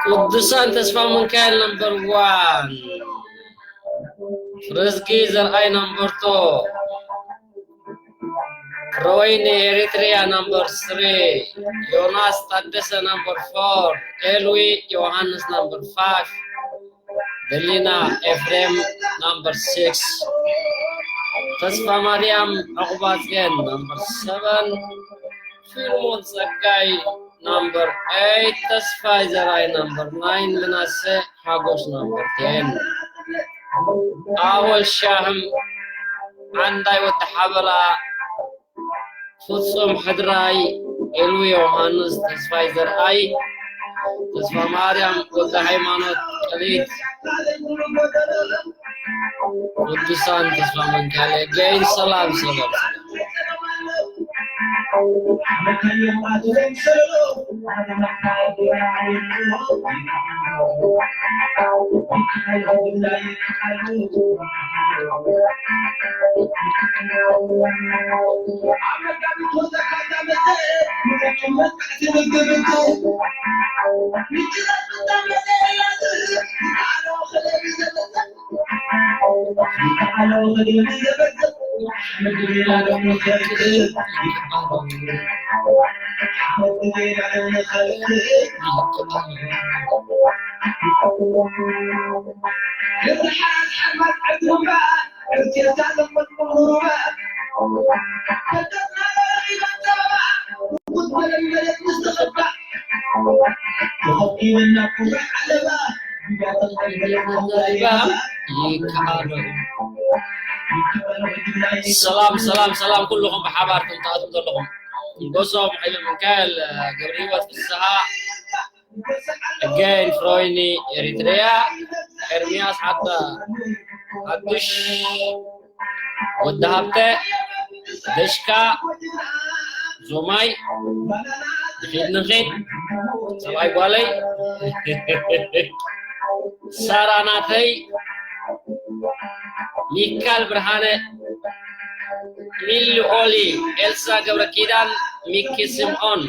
ቅዱሳን ተስፋ ሚካኤል ነምበር ዋን፣ ፍርዝጊ ዘርኣይ ነምበር ቱ፣ ረወይኒ ኤሪትሪያ ነምበር ስሪ፣ ዮናስ ታደሰ ነምበር ፎር፣ ኤልዊ ዮሃንስ ነምበር ፋይቭ፣ ደሊና ኤፍሬም ነምበር ሲክስ፣ ተስፋ ማርያም ዕቑባጽዮን ነምበር ሰቨን፣ ፊልሞን ጸጋይ ነምበር ኤይት፣ ተስፋይ ዘርኣይ ነምበር ናይን፣ ምናሴ ሓጎስ ነምበር ቴን፣ ኣወል ሻህም፣ ዓንዳይ ወዲ ሓበላ፣ ፍጹም ሕድራይ፣ ኤልዊ ዮሃንስ፣ ተስፋይ ዘርኣይ፣ ተስፋ ማርያም ወልደ ሃይማኖት፣ ቅሊት፣ ቅዱሳን ተስፋ መንካለ፣ ገይን ሰላም፣ ሰላም፣ ሰላም። ሰላም፣ ሰላም፣ ሰላም፣ ኩልኹም ብሓባር ትምጣቱ ዘለኹም። ጎሶም ሓይለ ሚካኤል፣ ገብረ ህይወት ፍስሃ፣ ገይን ፍሮይኒ ኤሪትሪያ፣ ኤርሚያስ ሓታ ሓዱሽ፣ ወዲ ሃብተ፣ ደሽካ፣ ዞማይ፣ ንኺድ ንኺድ፣ ሰብኣይ ጓለይ፣ ሳራ ናተይ፣ ሚካል ብርሃነ፣ ሚሊ ኦሊ፣ ኤልሳ ገብረ ኪዳን፣ ሚኪ ስምዖን።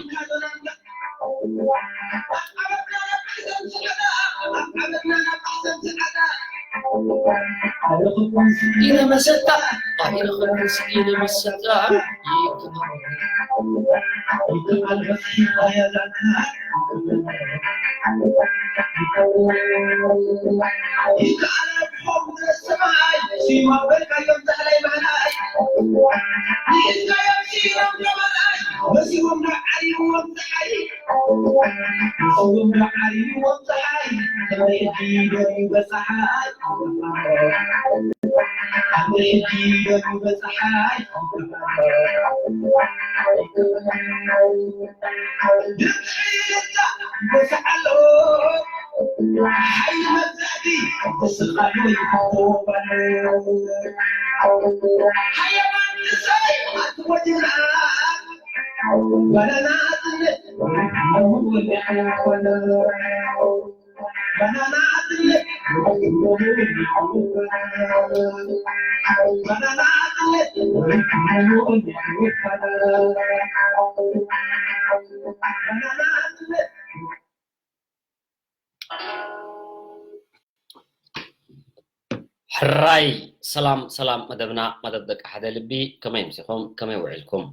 ሕራይ ሰላም ሰላም፣ መደብና መደብ ደቂ ሓደ ልቢ። ከመይ ምሲኹም? ከመይ ውዒልኩም?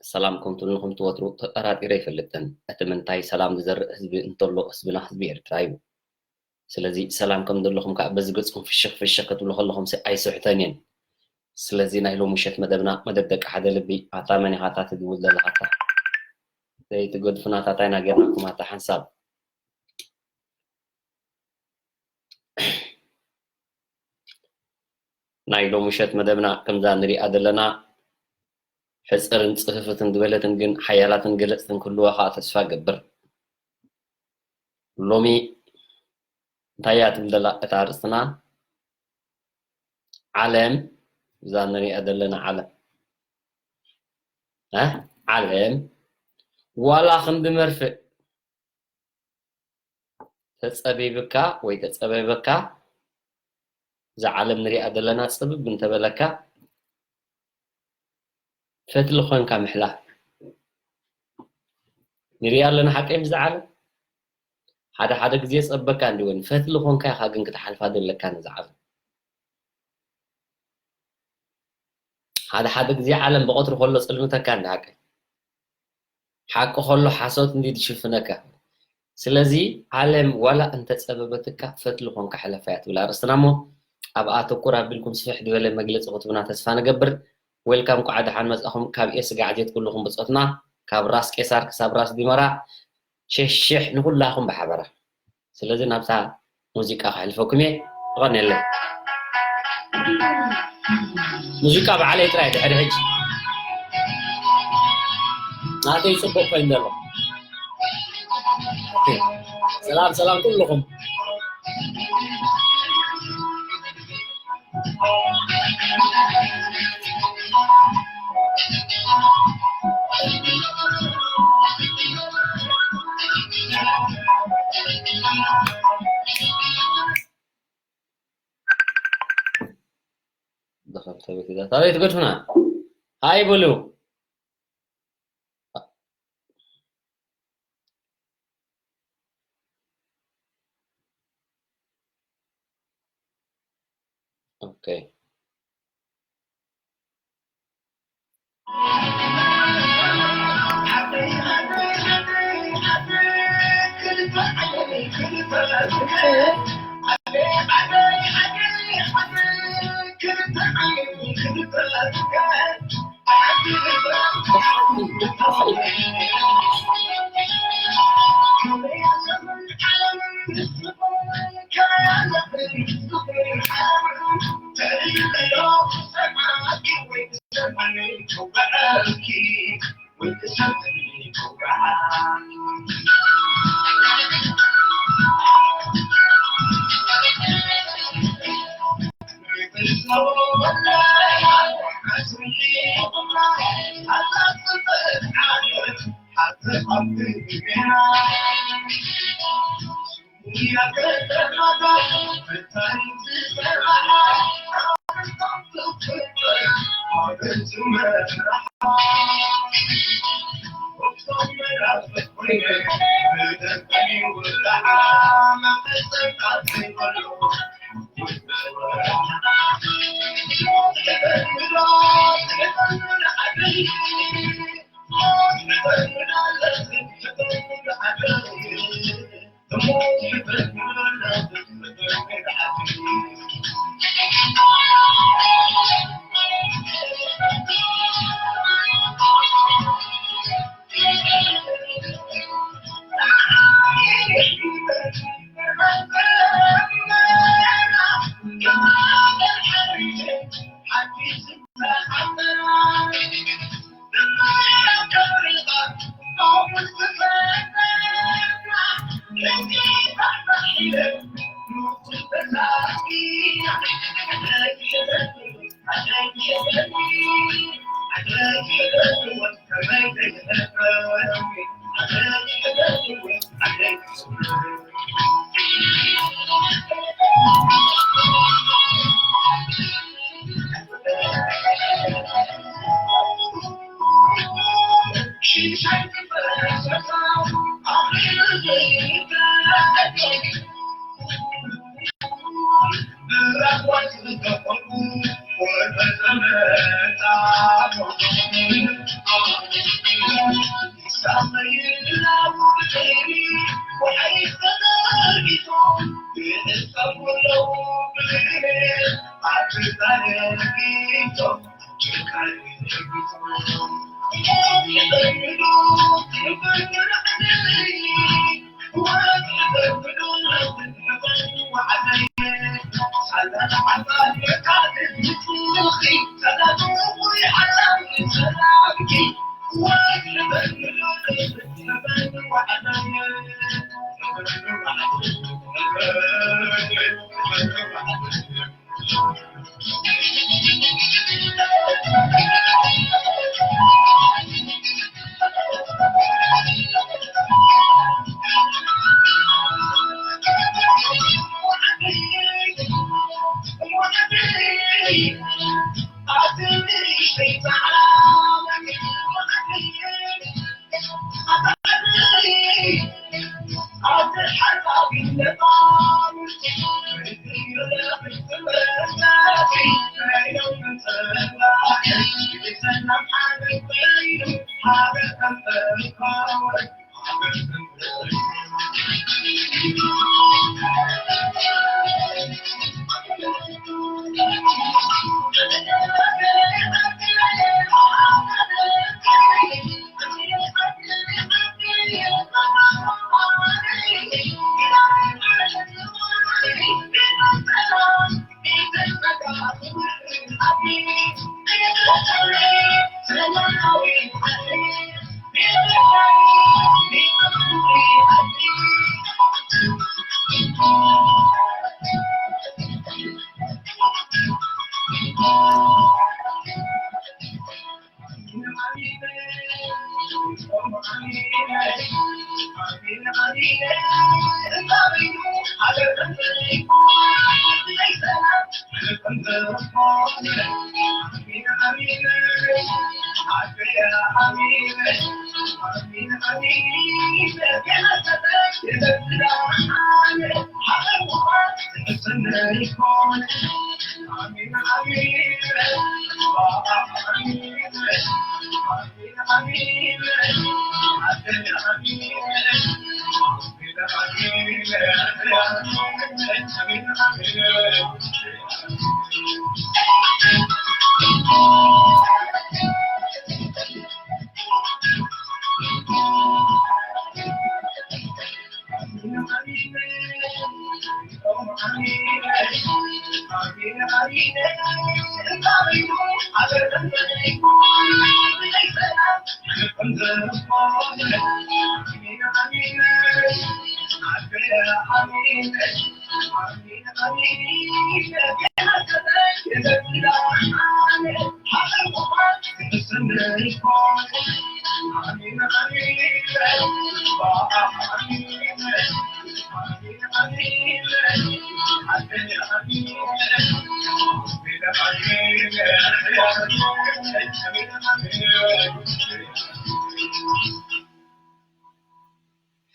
ሰላም ከም ትብልንኹም ትወትሩ ተጠራጢረ ኣይፈልጥን። እቲ ምንታይ ሰላም ዝዘርእ ህዝቢ እንተሎ ህዝብና ህዝቢ ኤርትራ እዩ። ስለዚ ሰላም ከም ዘለኹም ከዓ በዚ ገጽኩም ፍሽኽ ፍሽኽ ክትብሉ ከለኹም ሲ ኣይስሕተን እየን። ስለዚ ናይ ሎም ምሸት መደብና መደብ ደቂ ሓደ ልቢ፣ ኣታ መን ኢኻ ኣታ ትድውል ዘለኻ ኣታ? ዘይትገድፉና ኣታ ታይ ኢና ጌርናኩም ኣታ ሓንሳብ? ናይ ሎም ምሸት መደብና ከምዛ ንሪኣ ዘለና ሕጽርን ጽፍፍትን ዝበለትን ግን ሓያላትን ገለጽትን ክህልዋ ከዓ ተስፋ ገብር። ሎሚ እንታይ እያ ትብል ዘላ እታ ኣርእስትና? ዓለም እዛ ንሪኣ ዘለና ዓለም እ ዓለም ዋላ ክንዲ መርፍእ ተጸቢብካ ወይ ተጸበበካ እዛ ዓለም ንሪኣ ዘለና ጽብብ እንተበለካ ፈትሊ ኮንካ ምሕላፍ ንሪኣ ኣለና ሓቀይ ምስ ዓለም ሓደ ሓደ ግዜ ጸበካ እንዲወን ፈትሊ ኮንካ ኢኻ ግን ክትሓልፋ ዘለካ ነዛ ዓለም ሓደ ሓደ ግዜ ዓለም ብቐትሪ ከሎ ጽልምተካ እንዳ ሓቂ ሓቂ ከሎ ሓሶት እንዲ ትሽፍነካ ስለዚ ዓለም ዋላ እንተጸበበትካ ፈትሊ ኮንካ ሕለፋያ ትብል ኣርእስትና እሞ ኣብኣ ተኩር ኣቢልኩም ስፍሕ ዝበለ መግለፂ ክትብና ተስፋ ንገብር ዌልካም ኳዓ ደሓን መጻኹም ካብ ኤስ ጋዕዜት ኩልኹም ብጾትና ካብ ራስ ቄሳር ክሳብ ራስ ዲመራ ሽሕ ሽሕ ንኹላኹም ብሓበራ ስለዚ ናብታ ሙዚቃ ከሕልፈኩም እየ። ይቐንየለይ። ሙዚቃ ባዕለይ ጥራይ ድሕሪ ሕጂ ናተይ ጽቡቕ ኮይኑ ዘሎ። ሰላም ሰላም ኩልኹም። ዝኸፍተ ቤት እዛ ታዲያ ትገድፉና ሃይ በሉ። ኦኬ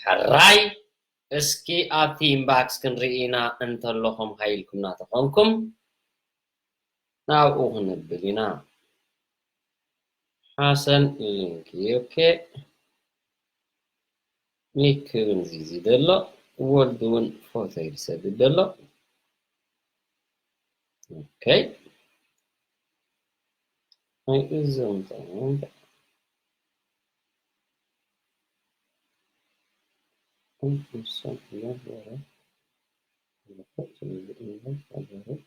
ሕራይ። እስኪ ኣብቲ ኢንባክስ ክንርኢ ኢና፣ እንተለኹም ሃይልኩምና ተኾንኩም ናብኡ ክንብል ኢና። ሓሰን ሊንክ ኦኬ። ሚክ እውን ዚዚ ደሎ፣ ወልዱ እውን ፎቶ ይሰድድ ደሎ። ኦኬ። ናይ እዞም ተመንተ ቅዱሳን ነበረ። ነበሩ።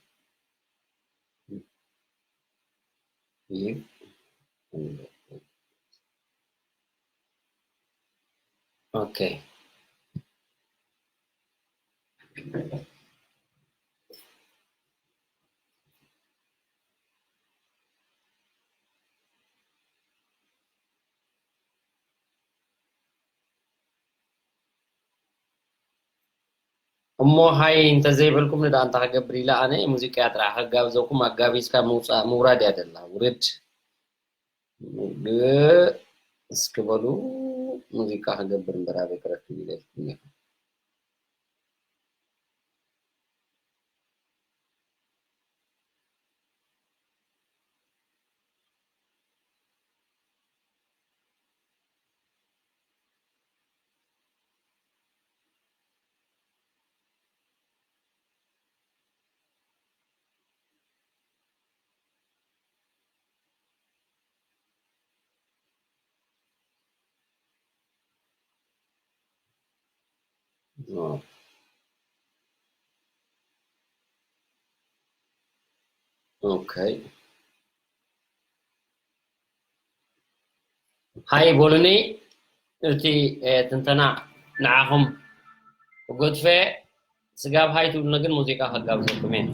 ይህ ኦኬ። እሞ ሃይ እንተዘይበልኩም ንዳ እንታይ ክገብር ኢለ ኣነ ሙዚቃ ጥራሕ ከጋብዘኩም ኣጋቢዝካ ምውፃእ ምውራድ እያ ደላ። ውርድ ምግእ እስኪ በሉ። ሙዚቃ ክገብር እምበር ኣበይ ክረክብ ኢለልኩም እየ። ኦኬ። ሃይ በሉኒ። እቲ ትንተና ንዓኹም ክገድፈ፣ ስጋብ ሃይ ትብሉኒ ግን ሙዚቃ ከጋብዘኩም እየ።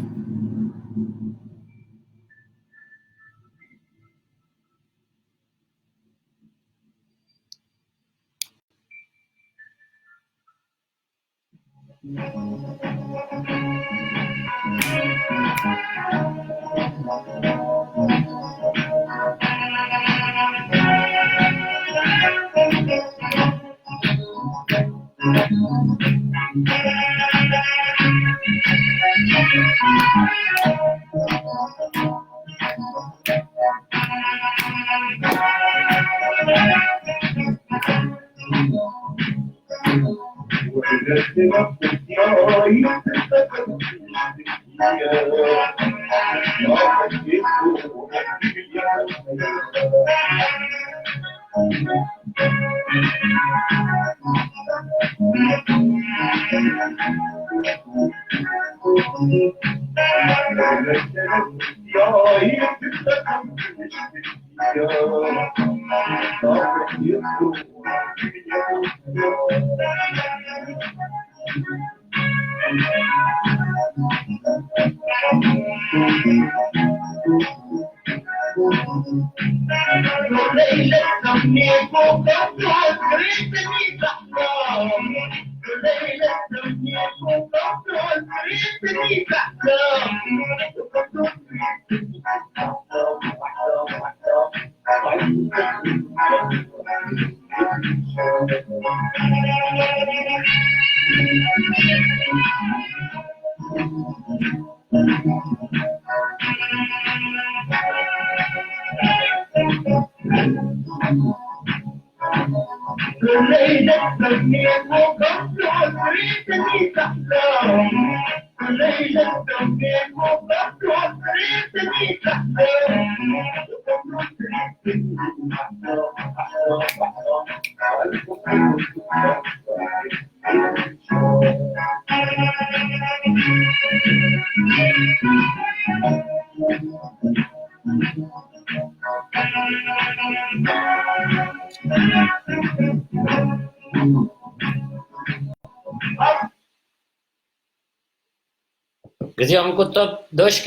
ግዜኹም ቁጠብ ዶሽኪ።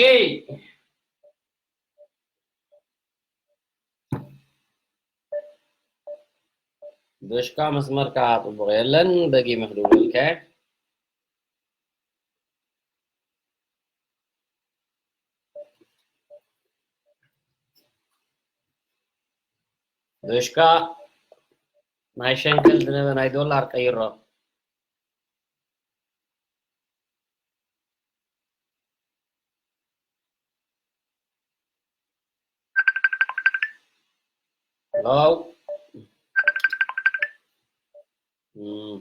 ዶሽካ መስመርካ ጽቡቕ የለን፣ ደጊመ ክድውለልካ እየ። ዶሽካ ናይ ሸንከል ዝነበ ናይ ዶላር ቀይሮ። ሄሎ። እም።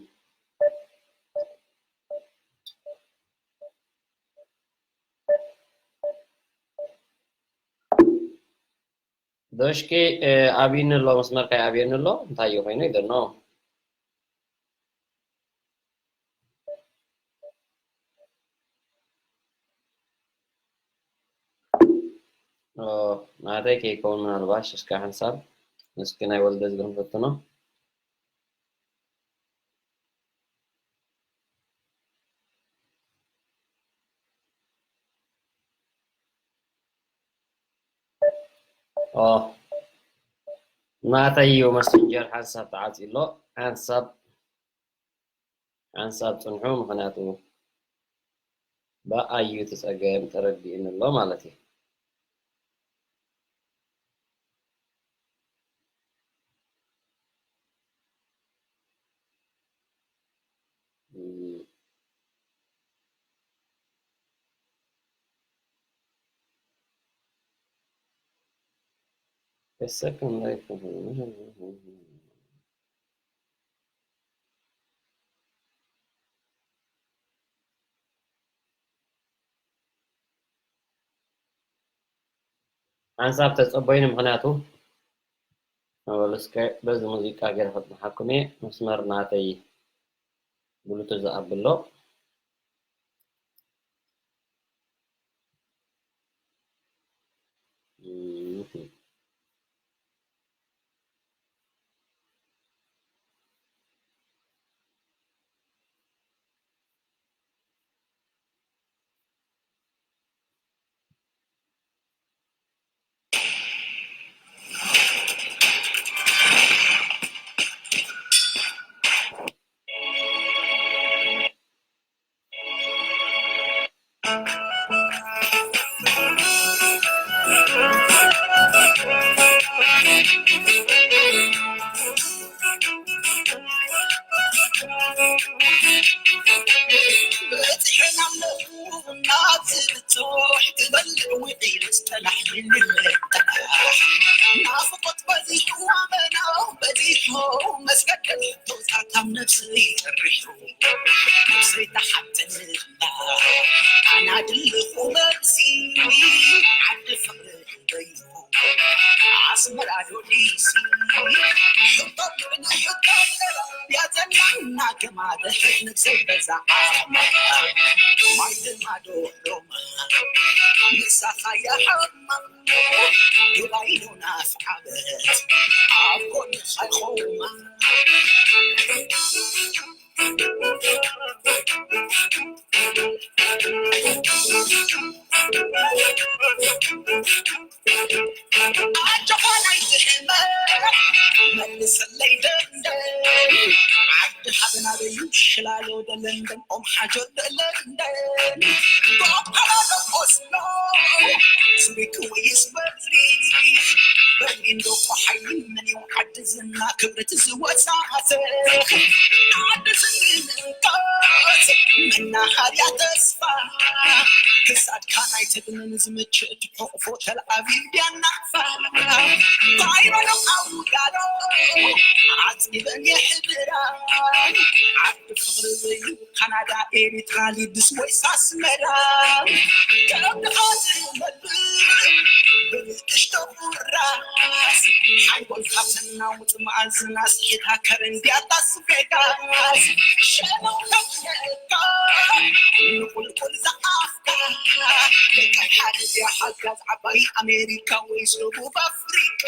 ዶሽኪ፣ እ፣ ኣብዩኒ ኣሎ፣ መስመርካ ኣብዩኒ ኣሎ። እንታይ እዩ ኮይኑ? I don't know። ኦ፣ ናተይ ከይከውን ምናልባሽ እስከ ሓንሳብ እስኪ ናይ ወልደ ዝብል ንፈትኖ። ኦ፣ ናተይ እዩ መስንጀር ሓንሳብ ተዓጽዩ ኣሎ። ሓንሳብ ሓንሳብ ጽንሑ፣ ምኽንያቱ ብኣዩ እቲ ጸገም ተረዲኡኒ ኣሎ ማለት እዩ። እም። A second life. ሓንሳብ ተጸበዩኒ፣ ምኽንያቱ፣ በሉ እስከ በዚ ሙዚቃ ገይረ ከጽንሓኩም እየ። መስመር ናተይ ብሉቱዝ ዝኣቢ ኣሎ። እም። ፍቆት በዚሑ ኣመናው በዚሑ መስገደል ቶታ ካብ ነፍሲ ይጥርሑ ነፍሰይ ተሓተልና ኣና ድልኹ መልሲ ዓዲ ፍቕሪ በይኑ ኣስመራ ዶ ዲሲ ሕቶ ልብኒ ሕቶ ያዘናና ገማደ ነፍሰይ በዛ ዓማ ማይ ድማ ዶ ሮማ ምሳኻ ያሓማ ዱባይ ዶ ናፍዓበት ኣብ ጎንኻ ይኸውማ ኣጆኻ ናይ ትሕመ መልሰለይ ደንደን ዓዲ ሓበናበዩ ሽላሎ ደለንደን ኦም ሓጆ ደለንደን ዶፓላዶ ኦስሎ ዙሪክ ወይስ በርሊን በርሊን ዶ ቆሓይ መን እዩ ዓዲ ዝና ክብረት ዝወሳሰ ዓዲ ዝንቀት መናሃርያ ተስፋ ክሳድካ ናይ ተግንን ዝምችእ ትሕቑፎ ተልኣቪቭ ድያ ናቕፋ ባይሮኖም ኣውጋዶ ዓፂበን የሕድራ ዓዲ ፍቕሪ ዘዩ ካናዳ ኤሪትራ ሊድስ ወይስ ኣስመራ ከብድኻ ዝመልእ ብንእሽቶ ቁራስ ሓንጎልካ ተናውጥ መኣዝና ስሒታ ከረን ድያ ላስ ቬጋስ ሸነው ከብለካ ንቁልቁል ዝኣፍካ ደቂ ሓደ ድያ ሓጋዝ ዓባይ ኣሜሪካ ወይስ ደቡብ ኣፍሪቃ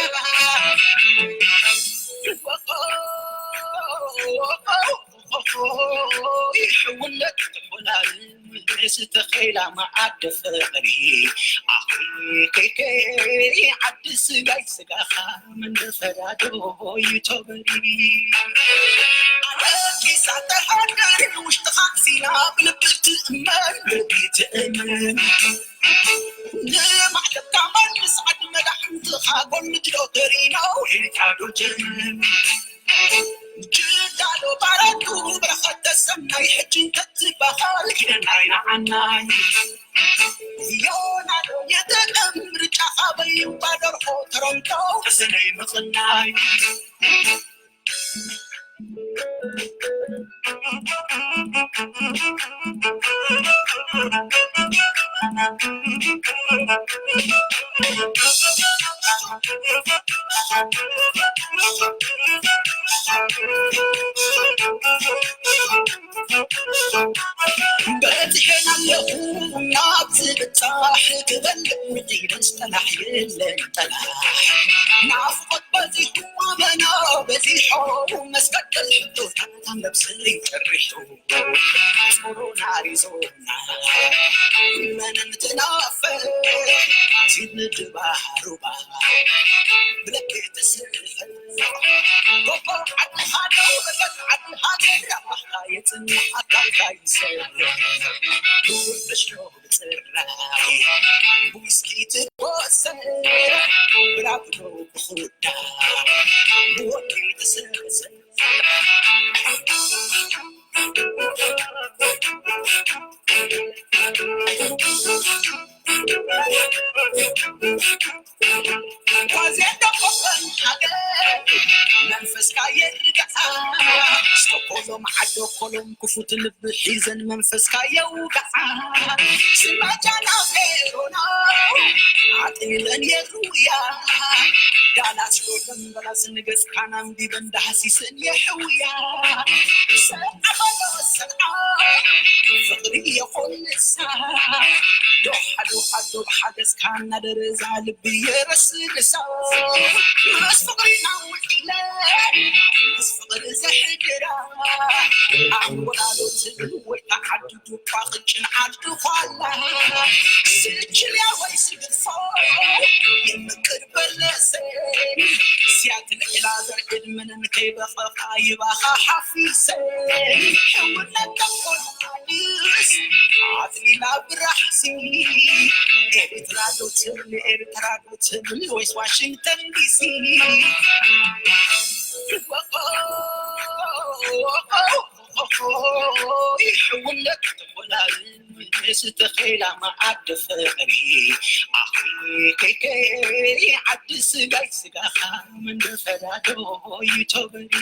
ሕውነት ተኾላል ዝተኸይላ መዓዲ ፍቕሪ ኣኺከይከይ ዓዲ ስጋይ ስጋኻ ምንፈራዶ ይቶበሪ ኣረቂሳ ተሃገር ውሽጥኻ ሲላ ብልቢ ትእመን ልቢ ትእመን ንማዕለብካ መልስ ዓዲ መዳሕንትኻ ጎልጅ ዶ ተሪኖ ሪካዶ ጀርመን ጅዳሎ ባራቱ ብረኸት ተሰናይ ሕጂ እንተትበሃል ኪደናይ ንዓናይ ዮናዶ የደለም ምርጫኻ በይባ ደርሆ ተረንቶ ተሰነይ ምቕናይ በፂሐን ኣለኹ ናብ ዝብፃሕ ክበልዕ ውዒለን ዝጠላሕ የለን ጠላሕ ናፍቆት በዚሑ ኣመና በዚሖ መስቀል ሕቶታት ነብሰይ ጨሪሑ ጾሮና ኣሪዞና መን እንትናፈ ሲድኒ ድባሩባ ብለክ ተስርሐ ጎቦ ዓዲ ሃደው በገት ዓዲ ሃገር ኣባኻ የጽንሕ ኣካልካ ይሰርሕ ክቡር በሽሮ ብጽራይ ብዊስኪ ትጎሰ ብራብሮ ብኹዳ ብወርቂ ተሰርሰ ጓዜ ደቆበን ሃገር መንፈስካ የርግዓ ስቶኮሎም ዓዶ ኮሎም ክፉት ልቢ ሒዘን መንፈስካ የውግዓ ስማጃና ቬሮና ኣጢለን የሩያ ዳላስ ሎለም በላስ ንገጽካና ኣንቢበን ዳህሲሰን የሕውያ ሰዓበሎ ሰዓ ፍቕሪ የኾንሳ ዶሓ ዶሓ ዶብ ሓገዝካ እናደረዛ ልቢ የረስርሳ ምስ ፍቕሪ ናውዒለ ምስ ፍቕሪ ዘሕድራ ኣንጎላሎ ትብል ወይ ተዓድዱ ፋቕጭን ዓዲ ዃላ ስችልያ ወይ ስግርፎ ይምቅር በለሰ ሲያትል ኢላ ዘርዕድ ምንን ከይበኸኻ ይባኻ ሓፊሰ ሕውነት ተቆላልስ ኣትሊላ ብራሕሲ ኤርትራ ዶ ትብል ኤርትራ ዶ ትብል ወይስ ዋሽንግተን ዲሲ ሕውነት ተቆላል ዝተኸላ መዓዲ ፍቕሪ ኣኺ ኬኬ ዓዲ ስጋይ ስጋኻ ምንፈዳዶ ይቶበሪ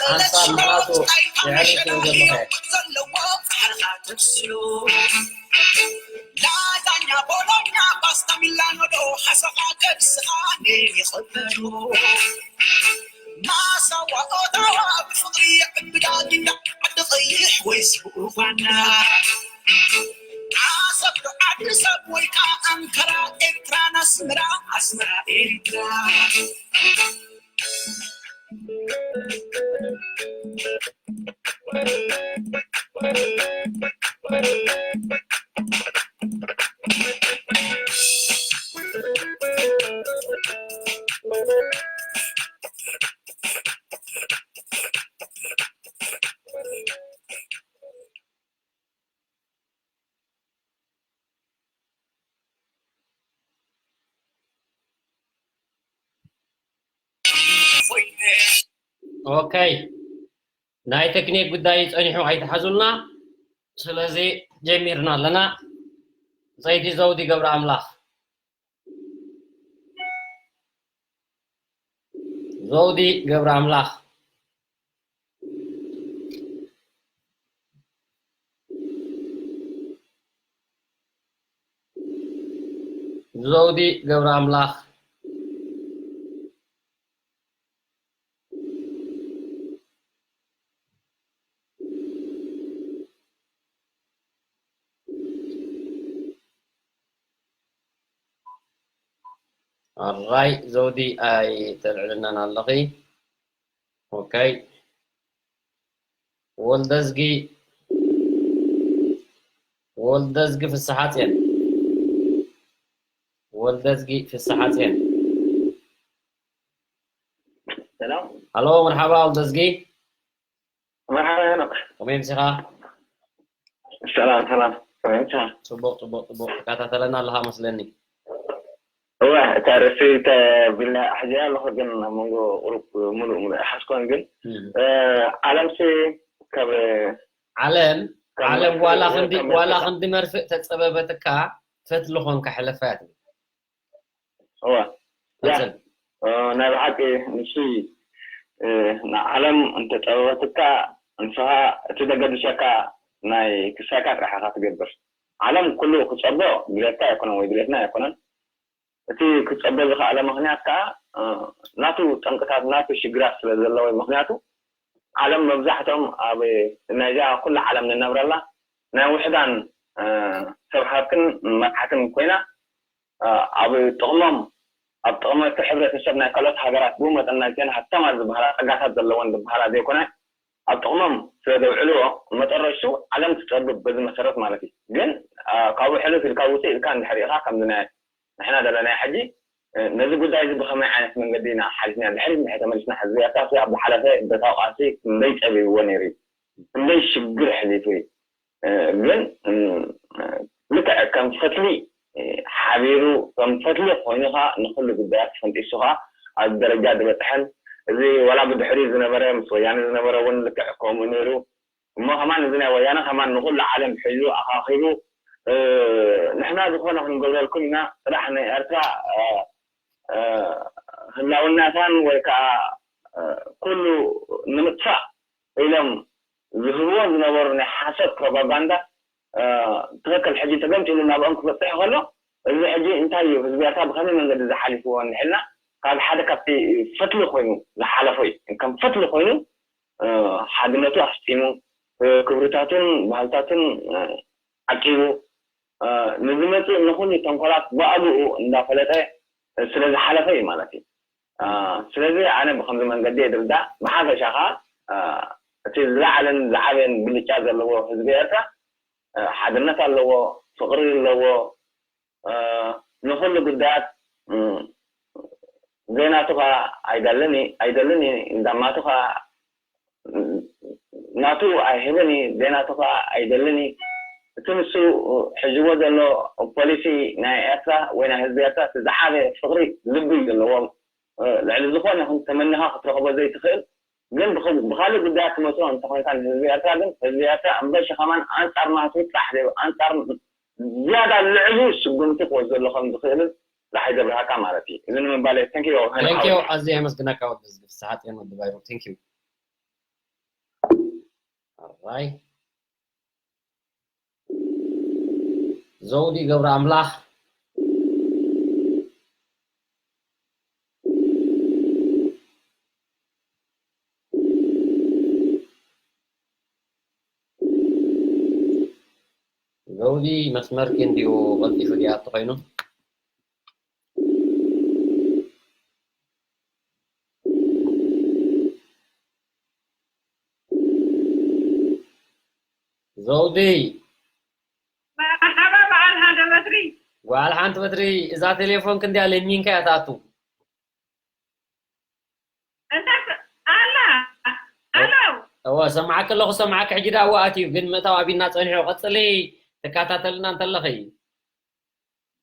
ሓንሳብ ምራቱ የዕርፍ ዘለኸ ዘለዎ ጻዕርኻ ተብስሎ ላዛኛ ቦሎኛ ፓስታ ሚላኖ ዶ ሓሰኻ ከብስኻ ይኸበዶ ማሳዋ ኦታዋ ብፍቕሪ ይዕብዳ ጊንዳ ዓዲ ቐይሕ ወይ ስብኡ ፋና ዓሰብ ዶ ዓዲ ሰብ ወይ ከዓ ኣንካራ ኤርትራ ናስመራ ኣስመራ ኤርትራ ኦከይ ናይ ቴክኒክ ጉዳይ ጸኒሑ ኣይትሓዙልና። ስለዚ ጀሚርና ኣለና። ሰይቲ ዘውዲ ገብረ ኣምላኽ ዘውዲ ገብረ ኣምላኽ ዘውዲ ገብረ ኣምላኽ ኣራይ ዘውዲ ኣይተልዕልናን ኣለኺ። ኦከይ ወልደዝጊ ወልደዝጊ ፍስሓጽዮን ወልደዝጊ ፍስሓጽዮን ሄሎ። ሃሎ መርሓባ ወልደዝጊ። መርሓባ ሄኖክ። ከመይ ምሲኻ? ሰላም ሰላም። ከመይ ምሲኻ? ጽቡቕ ጽቡቕ ጽቡቕ። ትከታተለና ኣለኻ መስለኒ። እወ እታ ርእሲ ተቢልና ሕዚኣ ኣለኹ ግን ኣብ መንጎ ቁሩብ ሙሉእ ሙሉእ ኣይሓዝኮን ግን ዓለምሲ ካብ ዓለም ዓለም ዋላ ክንዲ ዋላ ክንዲ መርፍእ ተጸበበትካ ፈትሊ ኾንካ ሕለፋያ ትብል እወ ያ ናይ ብሓቂ ንሱ ንዓለም እንተጸበበትካ ንስኻ እቲ ዘገድሰካ ናይ ክሳካ ጥራሕ ኢኻ ትገብር ዓለም ኩሉ ክጸቦ ድሌትካ ኣይኮነን ወይ ድሌትና ኣይኮነን እቲ ክጸቦ ዝኸኣለ ምኽንያት ከኣ ናቱ ጠንቅታት ናቱ ሽግራት ስለ ዘለወ ምኽንያቱ ዓለም መብዛሕትኦም ኣብ ናይዛ ኩላ ዓለም ንነብረላ ናይ ውሕዳን ሰብ ሃብትን መርዓትን ኮይና ኣብ ጥቕሞም ኣብ ጥቕሚ እቲ ሕብረተሰብ ናይ ካልኦት ሃገራት ብኡ መጠን ናይተን ሃብታማት ዝበሃላ ጸጋታት ዘለወን ዝበሃላ ዘይኮነ ኣብ ጥቕሞም ስለ ዘውዕልዎ መጠረሽቱ ዓለም ትጸብብ በዚ መሰረት ማለት እዩ ግን ካብኡ ሕልፍ ኢልካ ውፅእ ኢልካ እንድሕር ኢኻ ከምዚ ናይ ንሕና ዘለና ሕጂ ነዚ ጉዳይ እዚ ብኸመይ ዓይነት መንገዲ ኢና ሓሊፍና ድሕሪት እንድሕር ተመሊስና ሕዚ ኣታሲ ኣብ ዝሓለፈ በታዊ ቃልሲ ክንደይ ጸቢብዎ ነይሩ እዩ ክንደይ ሽግር ሕሊፉ እዩ ግን ልክዕ ከም ፈትሊ ሓቢሩ ከም ፈትሊ ኮይኑ ከዓ ንኩሉ ጉዳያት ፈንጢሱ ከዓ ኣብ ደረጃ ዝበፅሐን እዚ ዋላ ብድሕሪኡ ዝነበረ ምስ ወያነ ዝነበረ እውን ልክዕ ከምኡ ነይሩ እሞ ከማን እዚ ናይ ወያነ ከማን ንኩሉ ዓለም ሒዙ ኣኻኺቡ ንሕና ዝኾነ ክንገብረልኩም ኢና ስራሕ ናይ ኤርትራ ህላውነታን ወይ ከዓ ኩሉ ንምጥፋእ ኢሎም ዝህብዎ ዝነበሩ ናይ ሓሶት ፕሮፓጋንዳ ትኽክል ሕጂ ተገምጢሉ ናብኦም ክበፅሕ ከሎ እዚ ሕጂ እንታይ እዩ ህዝቢ ኤርትራ ብከመይ መንገዲ ዝሓሊፍዎ እንድሕልና ካብ ሓደ ካብቲ ፈትሊ ኮይኑ ዝሓለፎ እዩ ከም ፈትሊ ኮይኑ ሓድነቱ ኣስጢሙ ክብርታቱን ባህልታቱን ዓቂቡ ንዝመፅእ ንኹሉ ተንኮላት ብኣግኡ እንዳፈለጠ ስለዝሓለፈ እዩ ማለት እዩ ስለዚ ኣነ ብከምዚ መንገዲ እየ ዝርዳእ ብሓፈሻ ከዓ እቲ ዝለዓለን ዝዓበየን ብልጫ ዘለዎ ህዝቢ ኤርትራ ሓድነት ኣለዎ ፍቅሪ ኣለዎ ንኩሉ ጉዳያት ዘይናቱ ከዓ ኣይደልን ኣይደልን እንዳማቱ ከዓ ናቱ ኣይህብን እዩ ዘይናቱ ከዓ ኣይደልን እዩ እቲ ንሱ ሕዝዎ ዘሎ ፖሊሲ ናይ ኤርትራ ወይ ናይ ህዝቢ ኤርትራ እቲ ዝዓበየ ፍቅሪ ልቢ እዩ ዘለዎም ልዕሊ ዝኾነ ይኹን ተመኒኻ ክትረኽቦ ዘይትኽእል ግን ብኻሊእ ጉዳያት ትመፅኦ እንተኾይንካ ንህዝቢ ኤርትራ ግን ህዝቢ ኤርትራ እምበሺ ከማን ኣንፃር ናቱ ጥራሕ ዘይብ ኣንፃር ዝያዳ ልዕሊ ስጉምቲ ክወስደሉ ከም ዝኽእልን ራሓይ ዘብርሃካ ማለት እዩ። እዚ ንምባል እየ። Thank you። Thank you። ኣዝየ የመስግነካ ወዲ ህዝቢ ፍስሓ ጽዮን ወዲ ባይሩ። Thank you። ኣራይ ዘውዲ ገብረ ኣምላኽ ዘውዲ መስመርኪ እንዲሁ ቀልጢፉ ዲኣ ተኾይኑ ዘውዲ መርሓባ በዓል ሓደ በትሪ ጓል ሓንቲ በትሪ እዛ ቴሌፎን ክንዲያ ለሚንካ እያ ትኣቱ እንታይ ኣላ ኣለው እወ ሰማዓክ ኣለኹ ሰማዓክ ሕጂ ዳ እወ ኣትዩ ግን ምእታው ኣቢና ፀኒሑ ቀፅሊ ትከታተልና እንተለኺ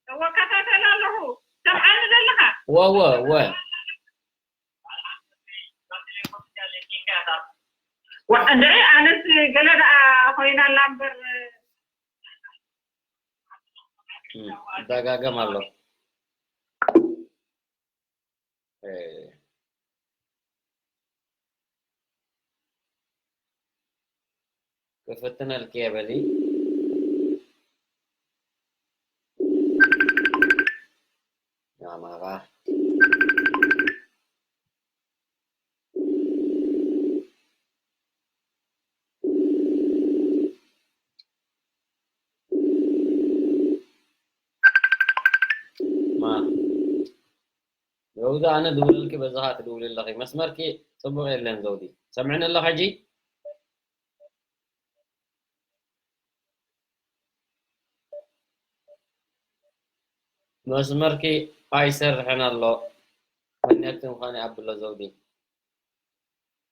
እወ እከታተል ኣለኹ ሰምዓኒ ዘለኻ ወወ ወ እንድዒ ኣነስ ገለ ደኣ ኮይና ኣላ እምበር ይደጋገም ኣሎ ክፍትነልኪ እየ በሊ ኣማራ ዘውዲ ኣነ ድውልልኪ በዛኻ ትድውሊ ኣለኺ መስመርኪ ፅቡቕ የለን ዘውዲ ሰምዕኒ ኣሎ ሕጂ መስመርኪ ኣይሰርሕን ኣሎ ኮኔክት ምዃን ይኣብሎ ዘውዲ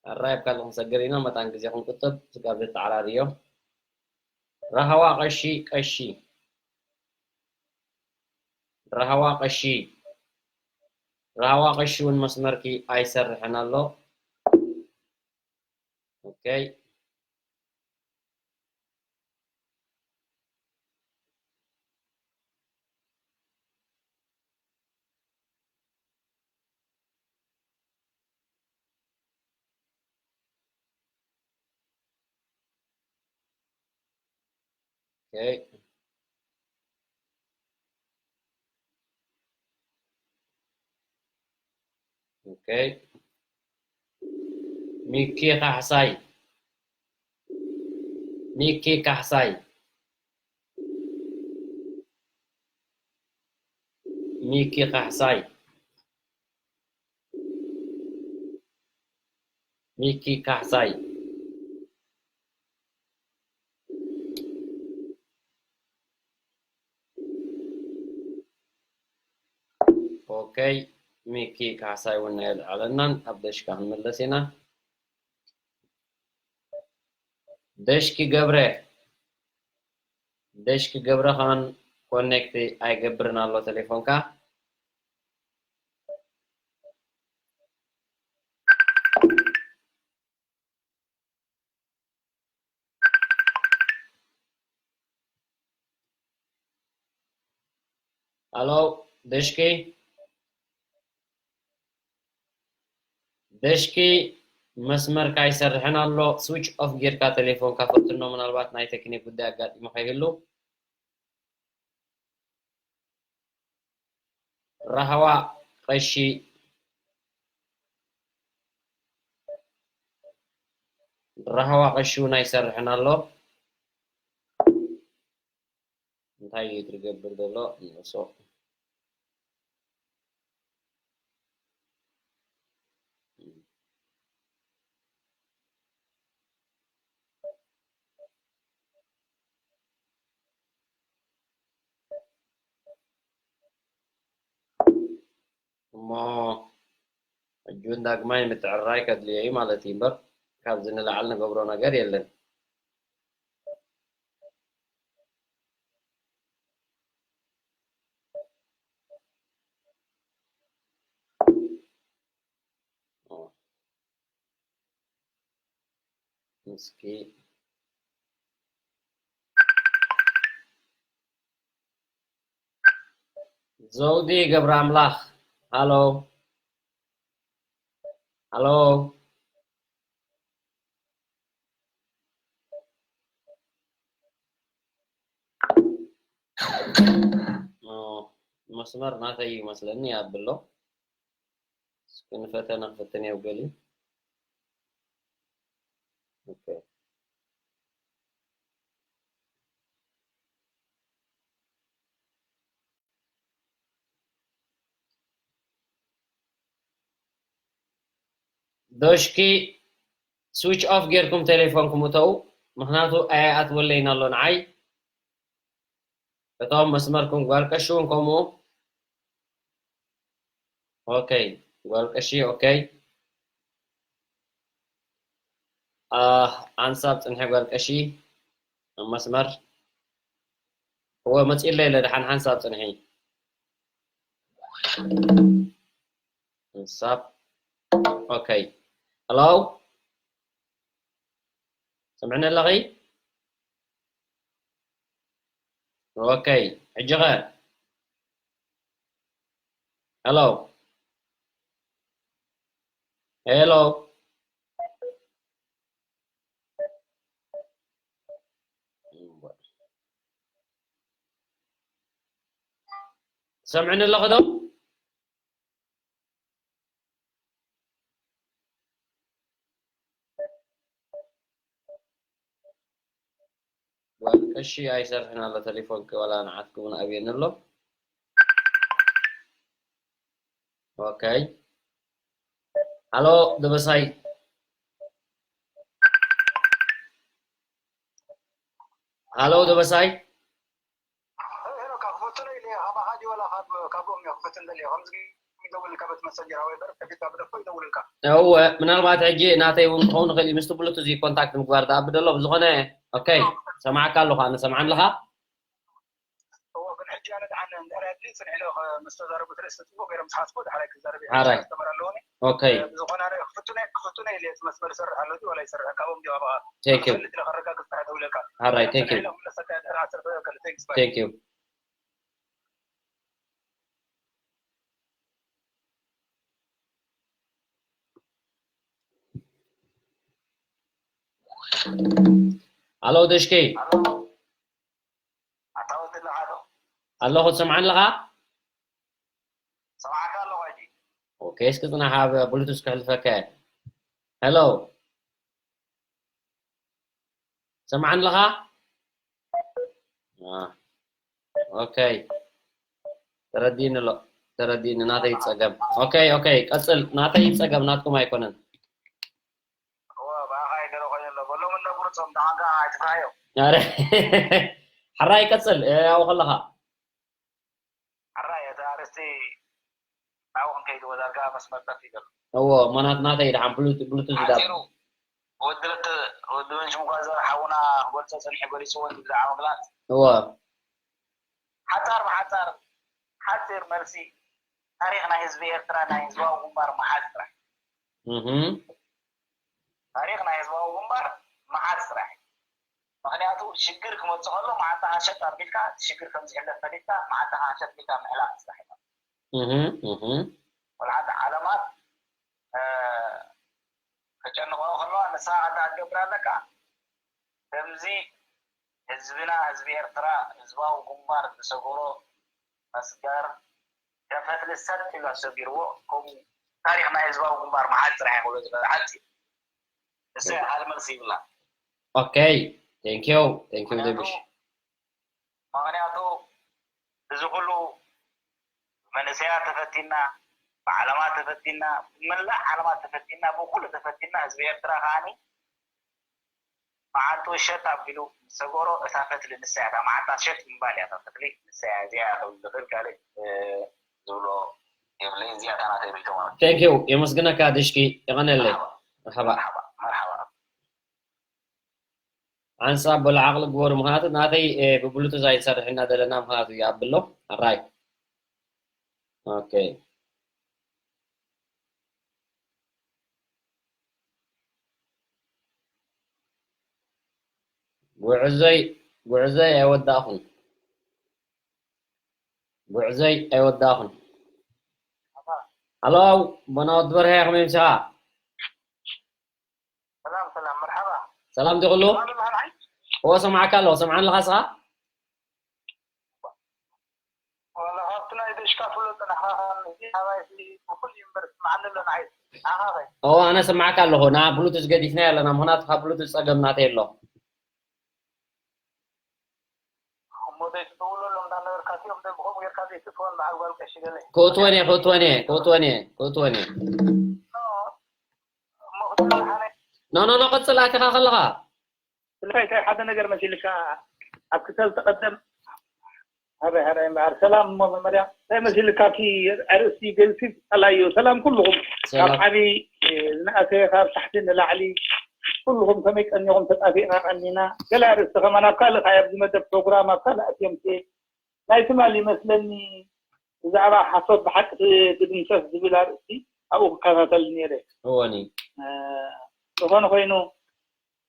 ኣራይ ኣብ ካልእ ክንሰግር ኢና መታን ግዜ ክንቁጥብ ስጋብ ዘተዓራርዮ ራህዋ ቀሺ ቀሺ ራህዋ ቀሺ ራህዋ ቀሺ እውን መስመርኪ ኣይሰርሕን ኣሎ ኦኬ Okay. Okay. ሚኪ ካሕሳይ ሚኪ ካሕሳይ ሚኪ ካሕሳይ ሚኪ ካሕሳይ ኦኬ ሚኪ ካሕሳይ እውን ኣየልዓለናን ኣብ ደሽካ ክንምለስ ኢና ደሽኪ ገብረ ደሽኪ ገብረ ከን ኮኔክት ኣይገብርን ኣሎ ቴሌፎንካ ኣሎ ደሽኪ ደሽኪ መስመርካ ኣይሰርሕን ኣሎ ስዊች ኦፍ ጌርካ ቴሌፎንካ ፈትኖ ምናልባት ናይ ቴክኒክ ጉዳይ ኣጋጢሙ ከይህሉ ራህዋ ቀሺ ራህዋ ቀሺ እውን ኣይሰርሕን ኣሎ እንታይ እዩ ትገብር ዘሎ ንእሶ እሞ ሕጂ እውን ዳግማይ ምትዕርራይ ከድልዮ እዩ ማለት እዩ እምበር ካብዚ ንላዕሊ ንገብሮ ነገር የለን እስኪ ዘውዲ ገብረ ኣምላኽ፣ ሃሎ። ሃሎ። ኦ፣ መስመር ናተይ እዩ መስለኒ፣ ኣብሎ። እስኪ ንፈተነ ክፍትን የው ገሊ። ኦኬ። ዶሽኪ ስዊች ኦፍ ጌርኩም ቴሌፎንኩም እተው፣ ምኽንያቱ ኣይኣትወለይን ኣሎ ንዓይ። እቶም መስመርኩም ጓል ቀሺ እውን ከምኡ። ኦኬ፣ ጓል ቀሺ፣ ኦኬ። ኣህ፣ ሓንሳብ ጽንሒ ጓል ቀሺ፣ ኣብ መስመር። እወ፣ መጺእለይ ኣለ፣ ደሓን ሓንሳብ ጽንሒ። ሓንሳብ። ኦኬ። ሄሎ? ሰምዕኒ ኣለኺ? ኦኬ፣ ሕጂ ኸ? ሄሎ? ሄሎ? ሰምዕኒ ኣለኺ ዶ? ጓል ቀሺ ኣይሰርሕን ኣሎ ቴሌፎንኪ፣ ዋላ ንዓትኪ እውን ኣብየኒ ኣሎ። ኦኬ። ሃሎ ደበሳይ። ሃሎ ደበሳይ። ሄኖካ፣ ክፈትኖ ኢለ እየ። ካባኻ ድዩ ወላ ካብ፣ ካብኦም እየ ክፈትን ደልየ። ከምዚ ይደውልልካ በት መሰንጀር ወይ በር ከፊትካ ብደኮ ይደውልልካ። እወ፣ ምናልባት ሕጂ ናተይ እውን ክኸውን ይኽእል እዩ። ምስቲ ብሉቱዝ እዩ ኮንታክት ምግባር ዝኣቢ ዘሎ። ብዝኾነ፣ ኦኬ፣ ሰማዕካ ኣለኹ፣ ኣነ ሰምዓኒ ኣለኻ? እወ፣ ግን ሕጂ ኣነ ደሓን እንድሕር ኣድልዩ ጽንሕ ኢለ ምስ ተዛረቡ ትርእስ ጽቡቕ ገይረ ምስ ሓዝኩ፣ ደሓራይ ክዛረብ እየ። ሓራይ። ከስተመር ኣለውኒ። ኦኬ። ብዝኾነ ኣነ ክፍትኖ፣ ክፍትኖ ኢለ እቲ መስመር ይሰርሕ ኣሎ ድዩ ዋላ ይሰርሕ ካብኦም ድዩ ኣባኻ? Thank you። ክፈልጥ ኢለ ከረጋግጽ ጥራሕ ደውለካ። ሓራይ፣ thank you። ጽንሕ ኢለ ክምለሰካ እየ ድሕሪ ዓሰርተ ደቂቕ። Thanks፣ bye። Thank you። ኣሎ ደሽከይ። ኣታ ወዲ ኣለኻ ዶ? ኣለኹ፣ ትሰምዓኒ ኣለኻ? ሰማዕካ ኣለኹ ሕጂ። ኦኬ፣ እስኪ ጽናሕ፣ ኣብ ብሉቱዝ ከሕልፈካ እየ። ሄሎ፣ ትሰምዓኒ ኣለኻ? አ፣ ኦኬ፣ ተረዲእኒ ኣሎ፣ ተረዲእኒ፣ ናተይ ጸገም። ኦኬ፣ ኦኬ፣ ቀጽል፣ ናተይ ጸገም፣ ናትኩም ኣይኮነን። እወ፣ ብኣኻ ኣይገለ ኮይኑ ኣሎ። በሎም እንደ ቁርጾም፣ ደሓንካ ኣይትፍራዮም። ኣረ፣ ሕራይ ቀጽል፣ እ፣ ያው ከለኻ። ሕራይ፣ እቲ ኣርእስቲ ናብኡ ክንከይድ እወ፣ ዳርጋ መስመር ጠፊኡ ዘሎ። እወ፣ እሞ ናት-፣ ናተይ ደሓን ብሉቱ-፣ ብሉቱዝ ይዳብ። ሓጺሩ፣ ወዲ ርት-፣ ወዲ ምንጭ ምጓዘር ሓውና ክገልጾ ጸኒሑ ገሊጽዎ እንዲ ብዛዕባ ምግላጽ። እወ። ሓጻር ብሓጻር፣ ሓጺር መልሲ፣ ታሪኽ ናይ ህዝቢ ኤርትራ ናይ ህዝባዊ ግንባር መሓዝ ጥራሕ። እህ። ታሪኽ ናይ ህዝባዊ ግንባር መሓዝ ጥራሕ። ምኽንያቱ ሽግር ክመጽእ ከሎ መዓልትኻ ሸጥ ኣቢልካ እቲ ሽግር ከም ዝሕለፍ ፈሊጥካ መዓልትኻ ሸጥ ኢልካ ምሕላፍ ጥራሕ እዩ። እህ፣ እህ። ቆልዓት ዓለማት፣ እ፣ ከጨንቕኦ ከለዋ ንስኻ እንታይ ክትገብር ኣለካ? ከምዚ ህዝብና፣ ህዝቢ ኤርትራ፣ ህዝባዊ ግንባር ዝሰገሮ መስገር ከም ፈትሊ ሰጥ ኢሉ ኣሰጊርዎ፣ ከምኡ ታሪኽ ናይ ህዝባዊ ግንባር መሓዝ ጥራሕ እዩ ክብሎ ዝኽእል፣ ሓጺር። እሱ ሓደ መልሲ ይብላ። ኦኬ፣ thank you፣ thank you ምኽንያቱ ደብሽ። ምኽንያቱ እዚ ኩሉ መንእሰያት ተፈቲና፣ ብዓለማት ተፈቲና፣ ብመላእ ዓለማት ተፈቲና፣ ብኩሉ ተፈቲና፣ ህዝቢ ኤርትራ ከዓኒ መዓልቱ ሸጥ ኣቢሉ ምስ ሰገሮ እታ ፈትሊ ንሳ እያ፣ እታ መዓልታ ሸጥ ምባል እያ፣ እታ ፈትሊ ንሳ እያ፣ እዚኣ እያ ክብል ዝኽእል ካልእ፣ እ፣ ዝብሎ የብለይን፣ እዚኣ እታ ናተይ ርእይቶ ማለት እዩ። Thank you፣ የመስግነካ ድሽኪ፣ የቐነለይ። መርሓባ። መርሓባ። መርሓባ፣ መርሓባ። ሓንሳብ በሉ ዓቕሊ ግበሩ፣ ምኽንያቱ ናተይ፣ እ፣ ብብሉቱዝ ኣይንሰርሕ ኢና ዘለና፣ ምኽንያቱ ይኣቢ ኣሎ። ኣራይ። ኦኬ። ጉዕዞይ፣ ጉዕዞይ ኣይወዳእኹን። ጉዕዞይ ኣይወዳእኹን። ሃሎ፣ ቦና ወዲ በርሀ፣ ከመይ ምሳኻ? ሰላም ሰላም፣ መርሓባ። ሰላም ዲኹሉ? ሰላም ኣለኻ ንዓይ? እዎ፣ ሰማዕካ ኣለኹ። ሰምዓኒ ኣለኻ ንስኻ? ወላ ካብቲ ናይ ደሽካ ፍለጦ ንዓኻ፣ እዚ ኣባይ እዚ ብኹሉ ዩኒቨርሲቲ መዓኒ ኣሎ ንዓይ። ንዓኻ ኸ? እዎ፣ ኣነ ሰማዕካ ኣለኹ። ና ብሉቱዝ ገዲፍናዮ ኣለና፣ ምኽንያቱ ካብ ብሉቱዝ ጸገም ናተይ ኣሎ። እሞ ዘይትድውለሎም እንዳነበርካ፣ እቲኦም ደ ብኸምኡ ጌርካ ዘይትእትወን በዓል ጓል ቀሺ ገለ። ክእትወን እየ፣ ክእትወን እየ፣ ክእትወን እየ፣ ክእትወን እየ። ኖ፣ እሞ ክትብል ሓነ። ኖ፣ ኖ፣ ኖ፣ ቀጽል ኣቲኻ ከለኻ። ስለዚ እንታይ ሓደ ነገር መሲልካ ኣብ ክሰል ተቐደም። ሃበይ ሃበይ እምበኣር፣ ሰላም እሞ መመርያ። እንታይ መሲልካ እቲ ኣርእስቲ ገልጺ ጸላዮ። ሰላም ኩልኹም። ካብ ሰላም። ዓቢ፣ እ፣ ዝነኣሰ ካብ ታሕቲ ንላዕሊ ኩልኹም ከመይ ቀኒኹም? ተጣፊእና ቀኒና። ገለ ኣርእስቲ ከማን ኣብ ካልእ ካያ ኣብዚ መደብ ፕሮግራም ኣብ ካልእ ኣትዮም ሲ ናይ ትማል ይመስለኒ ብዛዕባ ሓሶት ብሓቂ ት-፣ ትድምሰስ ዝብል ኣርእስቲ ኣብኡ ክከታተል ነይረ። እወኒ። እ፣ ዝኾነ ኮይኑ፣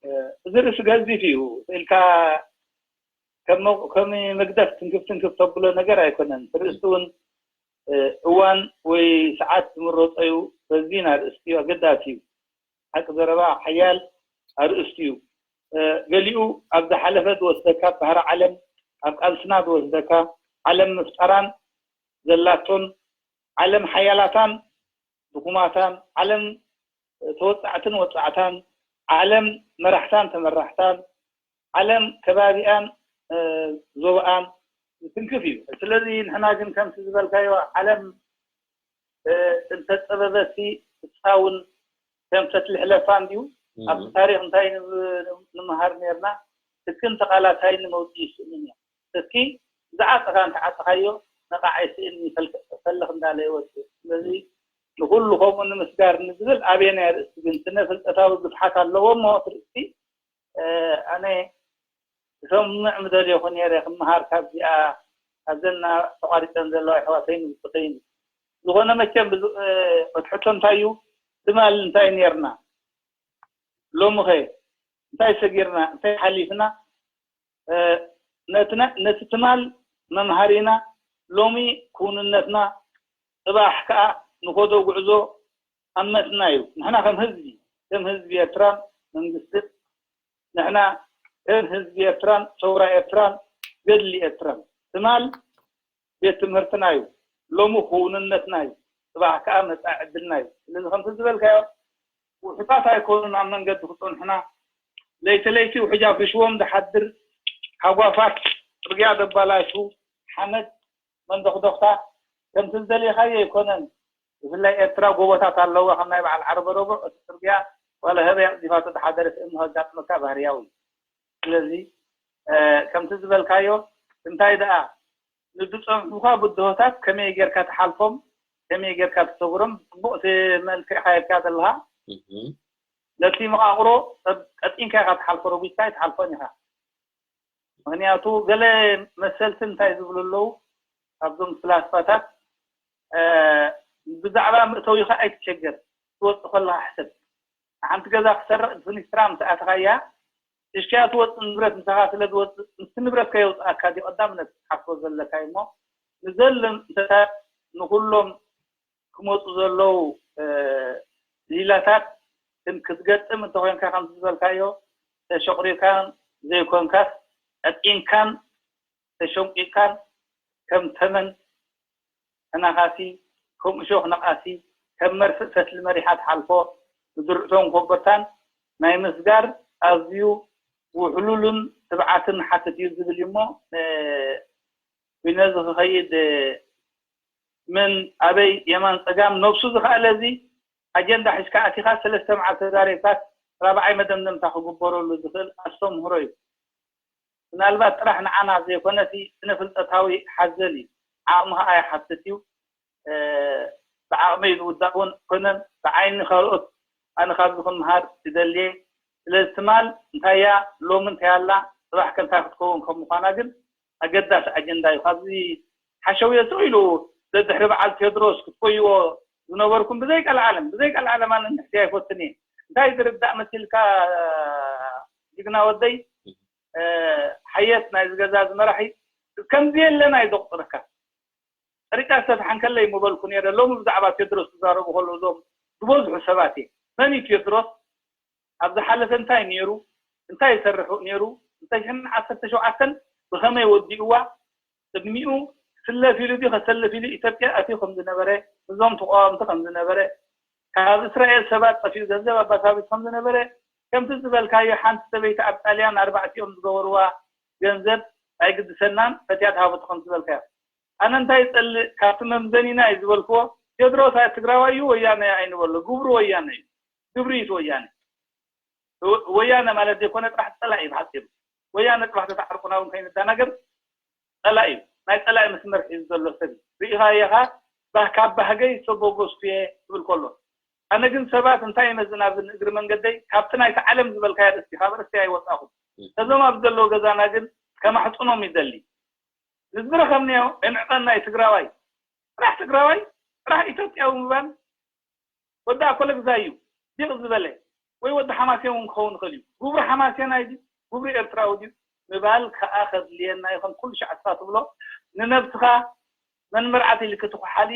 እ፣ እዚ ርእሲ ገዚፍ እዩ። ኢልካ ከም መ-፣ ከም መግደፍ ትንክፍ ትንክፍ ተብሎ ነገር ኣይኮነን። እቲ ርእስቲ እውን፣ እ፣ እዋን ወይ ሰዓት ዝምረጾ እዩ። በዚ ኣርእስቲ እዩ፣ ኣገዳሲ እዩ። ሓቂ ዘረባ ሓያል ኣርእስቲ እዩ። እ፣ ገሊኡ ኣብ ዝሓለፈ ዝወስደካ፣ ኣብ ባህሪ ዓለም፣ ኣብ ቃልስና ዝወስደካ፣ ዓለም ምፍጣራን ዘላቶን፣ ዓለም ሓያላታን ድኹማታን፣ ዓለም ተወጻዕትን ወጻዕታን፣ ዓለም መራሕታን ተመራሕታን፣ ዓለም ከባቢኣን፣ እ፣ ዞባኣን ዝትንክፍ እዩ። ስለዚ ንሕና ግን ከምቲ ዝበልካዮ ዓለም፣ እ፣ እንተጸበበሲ እሳ እውን ከም ተትልሕለፋ እንድዩ። እም። ኣብቲ ታሪኽ እንታይ ንብ-፣ ንምሃር ነርና? ትክን ተቓላሳይ ንመውጽኢ ይስእንን እዮም። እስኪ ዝዓጸኻ እንተዓጸኻዮ ነቓዕ ኣይስእን ይፈልክ-፣ ፈልኽ እንዳለ ይወጽእ። ስለዚ ንኹሉ ከምኡ ንምስጋር ንዝብል ኣበየናይ ርእሲ ግን ስነ ፍልጠታዊ ግፍሓት ኣለዎ እሞ እቲ ርእሲ፣ እ፣ ኣነ ክሰምዕ ምደልየኹ ነይረ ክመሃር ካብዚኣ፣ ካብዘን ተቋሪፀን ዘለዋ ኣሕዋተይን ውፅተይን። ዝኾነ መቸም ብዙ-፣ እ፣ ሕትሕቶ እንታይ እዩ? ትማል እንታይ ነርና? ሎሚ ኸ እንታይ ሰጊርና? እንታይ ሓሊፍና? እ፣ ነቲ ነ-፣ ነቲ ትማል መምሃሪና ሎሚ ክውንነትና፣ ጽባሕ ከኣ ንኸዶ ጉዕዞ ኣመትና እዩ። ንሕና ከም ህዝቢ፣ ከም ህዝቢ ኤርትራን መንግስትን፣ ንሕና ከም ህዝቢ ኤርትራን ሰውራ ኤርትራን ገድሊ ኤርትራን፣ ትማል ቤት ትምህርትና እዩ፣ ሎሚ ክውንነትና እዩ፣ ጽባሕ ከኣ መጻኢ ዕድልና እዩ። ስለዚ ከምቲ ዝበልካዮ ውሑዳት ኣይኮኑን ኣብ መንገዲ ክጸንሑና። ለይቲ ለይቲ ውሕጅ ኣፍሪሽዎም ዝሓድር ሃጓፋት ጽርግያ ዘባላሹ ሓመድ መንደኽዶኽታ ከምቲ ዝደሊኻዮ ኣይኮነን። ብፍላይ ኤርትራ ጎቦታት ኣለዋ፣ ከም ናይ በዓል ዓርበ ረቡዕ እቲ ጽርግያ ዋላ ህበይ ኣጽዲፋቶ ዝሓደረት እምኒ ከጋጥመካ ባህርያዊ እዩ። ስለዚ፣ እ፣ ከምቲ ዝበልካዮ እንታይ ደኣ ንዝጸንሑኻ ብድሆታት ከመይ ጌርካ ትሓልፎም፣ ከመይ ጌርካ ትሰግሮም፣ ጽቡቕ እቲ መልክዕ ካየድካ ዘለኻ። እህ። ነቲ መቓቕሮ ቀጥ-፣ ቀጢንካ ኢኻ ትሓልፎ፣ ረጒድካ ኣይትሓልፎን ኢኻ። ምኽንያቱ ገለ መሰልቲ እንታይ ዝብሉ ኣለዉ፣ ካብዞም ፍላስፋታት፣ እ፣ ብዛዕባ መእተዊኻ ኣይትሸገር፣ ትወጽእ ከለኻ ሕሰብ። ሓንቲ ገዛ ክሰርቕ ብፍኒስትራ ምስ ኣተኻያ፣ እሽክያ ትወጽእ ንብረት ምሳኻ ስለ ዝወጽእ፣ ምስቲ ንብረት ከየውጽኣካ ድዩ ቀዳምነት ክትሓስቦ ዘለካ እዩ እሞ፣ ንዘሎም እንተታት ንኹሎም ክመጹ ዘለዉ፣ እ፣ ሊላታት ግን ክትገጥም እንተኾይንካ፣ ከምቲ ዝበልካዮ፣ ተሸቑሪርካን ዘይኮንካስ፣ ቀጢንካን ተሸንቂቕካን ከም ተመን ተናኻሲ፣ ከም እሾኽ ነቓሲ፣ ከም መርፍእ ፈትሊ መሪሓ ትሓልፎ፣ ንድርዕቶን ኮቦርታን ናይ ምስጋር ኣዝዩ ውሕሉልን ትብዓትን ሓትት እዩ ዝብል እዩ እሞ፣ እ፣ ነዚ ክኸይድ፣ እ፣ ምን ኣበይ የማን ጸጋም ነብሱ ዝኸኣለ እዚ ኣጀንዳ ሒዝካ ኣቲኻ ሰለስተ መዓልቲ ተዛሪብካስ ራብዓይ መደምደምታ ክግበረሉ ዝኽእል ኣስተምህሮ እዩ። ምናልባት ጥራሕ ንዓና ዘይኮነሲ ስነ ፍልጠታዊ ሓዘል እዩ። ዓቕሚ ኸኣ ይሓትት እዩ። እ፣ ብዓቕመይ ዝውዳእ እውን ኣይኮነን። ብዓይኒ ካልኦት ኣነ ካብዚ ክምሃር ይደሊ እየ። ስለዚ ትማል እንታይ እያ፣ ሎሚ እንታይ ኣላ፣ ጽባሕ ከ እንታይ ክትከውን ከም ምዃና ግን ኣገዳሲ ኣጀንዳ እዩ። ካብዚ ሓሸውየ ስቕ ኢሉ ደድሕሪ በዓል ቴድሮስ ክትኮይዎ ዝነበርኩም ብዘይ ቀልዓለም፣ ብዘይ ቀልዓለም ኣነ ንሕስያ ኣይፈትን እየ። እንታይ ዝርዳእ መሲልካ ጅግና ወደይ፣ እ፣ ሓየት ናይዚ ገዛ እዚ መራሒ ከምዚ የለን ኣዩ ዘቑጽረካ። ጠሪቃ ዝተፍሓን ከለይ ምበልኩ ነይረ። ሎሚ ብዛዕባ ቴድሮስ ዝዛረቡ ከለዉ እዞም ዝበዝሑ ሰባት እየ። መን እዩ ቴድሮስ? ኣብ ዝሓለፈ እንታይ ነይሩ? እንታይ ይሰርሕ ነይሩ? እንተ ሽሕን ዓሰርተ ሸውዓተን ብኸመይ ወዲእዋ? ቅድሚኡ ክስለፍ ኢሉ ድዩ ከሰልፍ ኢሉ ኢትዮጵያ ኣትዩ ከም ዝነበረ፣ እዞም ተቃወምቲ ከም ዝነበረ፣ ካብ እስራኤል ሰባት ጠፊኡ ገንዘብ ኣባሳቢት ከም ዝነበረ፣ ከምቲ ዝበልካዮ ሓንቲ ሰበይቲ ኣብ ጣልያን ኣርባዕቲኦም ዝገበርዋ ገንዘብ ኣይግድሰናን ፈትያ ትሃበቱ ከም ዝበልካዮ። ኣነ እንታይ ይጸልእ ካብቲ መምዘኒና እዩ ዝበልክዎ፣ ቴድሮስ ኣይ ትግራዋይ እዩ ወያነ ኣይንበሎ፣ ግብሩ ወያነ እዩ፣ ግብሪ እዩ ወያነ። ወያነ ማለት ዘይኮነ ጥራሕ ጸላኢ እዩ ብሓጺሩ። ወያነ ጥራሕ ተታዕርቁና እውን ከይንደናገር ጸላኢ እዩ። ናይ ጸላኢ መስመር ሒዙ ዘሎ ሰብ እዩ። ርኢኻዮ ኢኻ፣ ካብ ባህገይ ሰቦ ጎስቱ እየ ትብል ከሎ። ኣነ ግን ሰባት እንታይ ይመዝን ኣብዚ ንእግሪ መንገደይ ካብቲ ናይቲ ዓለም ዝበልካዮ ኣርእስቲ ካብ ኣርእስቲ ኣይወጻኹም። እዞም ኣብ ዘለዉ ገዛና ግን ከማሕጽኖም ይደሊ። ንዝረኸብናዮ እንዕቐና እዩ ትግራዋይ። ጥራሕ ትግራዋይ፣ ጥራሕ ኢትዮጵያዊ ምባል ወዲ ኣኮለ ግዛይ እዩ ዲቕ ዝበለ፣ ወይ ወዲ ሓማሴን እውን ክኸውን ይኽእል እዩ። ግብሩ ሓማሴናይ ድዩ ግብሩ ኤርትራዊ ድዩ ምባል ከኣ ከድልየና እዩ። ከም ኩሉ ሻዕ እስኻ ትብሎ ንነብስኻ መን መርዓት ኢልኪ ትኹሓሊ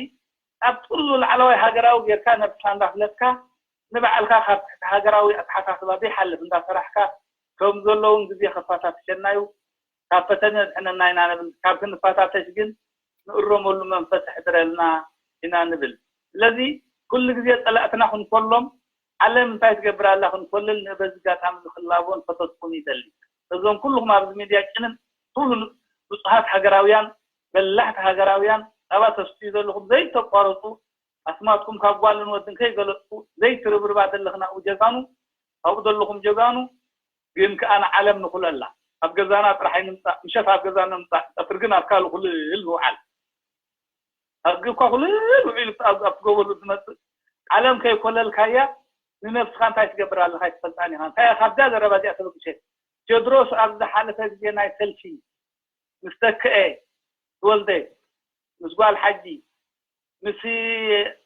ኣብ ጥሉ ላዕለዋይ ሃገራዊ ጌርካ ነብስኻ እንዳፍለጥካ ንባዕልካ ካብ ትሕቲ ሃገራዊ ኣተሓሳስባ ዘይሓልፍ እንዳሰራሕካ ከም ዘለውን ግዜ ከፋታትሸና እዩ። ካብ ፈተነ የድሕነና ኢና ንብል። ካብ ክንፈታተሽ ግን ንእረመሉ መንፈስ ኣሕድረልና ኢና ንብል። ስለዚ ኩሉ ግዜ ጸላእትና ክንኮሎም ዓለም እንታይ ትገብር ኣላ ክንኮልል ንበዚ ኣጋጣሚ ንክላቦ ንፈተትኩም ይደሊ። እዞም ኩልኹም ኣብዚ ሚድያ ጭንን ኩሉ ንጹሃት ሃገራውያን በላሕቲ ሃገራውያን ጸባ ተስትዩ ዘለኹም ዘይተቋረጹ ኣስማትኩም ካብ ጓልን ወድን ከይገለጽኩ ዘይትርብርባ ዘለኽና ኣብኡ ጀጋኑ ኣብኡ ዘለኹም ጀጋኑ ግን ከኣ ንዓለም ንኹለላ ኣብ ገዛና ጥራሕ ኣይንምጻእ ምሸት ኣብ ገዛና ንምጻእ ቀትሪ ግን ኣብ ካልእ ኩልል ንውዓል ኣድጊ እኳ ኩልል ውዒሉ ኣብ ትገበሉ ዝመጽእ ዓለም ከይኮለልካያ ንነብስኻ እንታይ ትገብር ኣለኻ ኣይትፈልጣን ኢኻ እንታይ ኢኻ ኣብዛ ዘረባ እዚኣ ተበግሸ ቴድሮስ ኣብ ዝሓለፈ ግዜ ናይ ሰልፊ ምስ ተክአ ተወልደ ምስ ጓል ሓጂ ምስ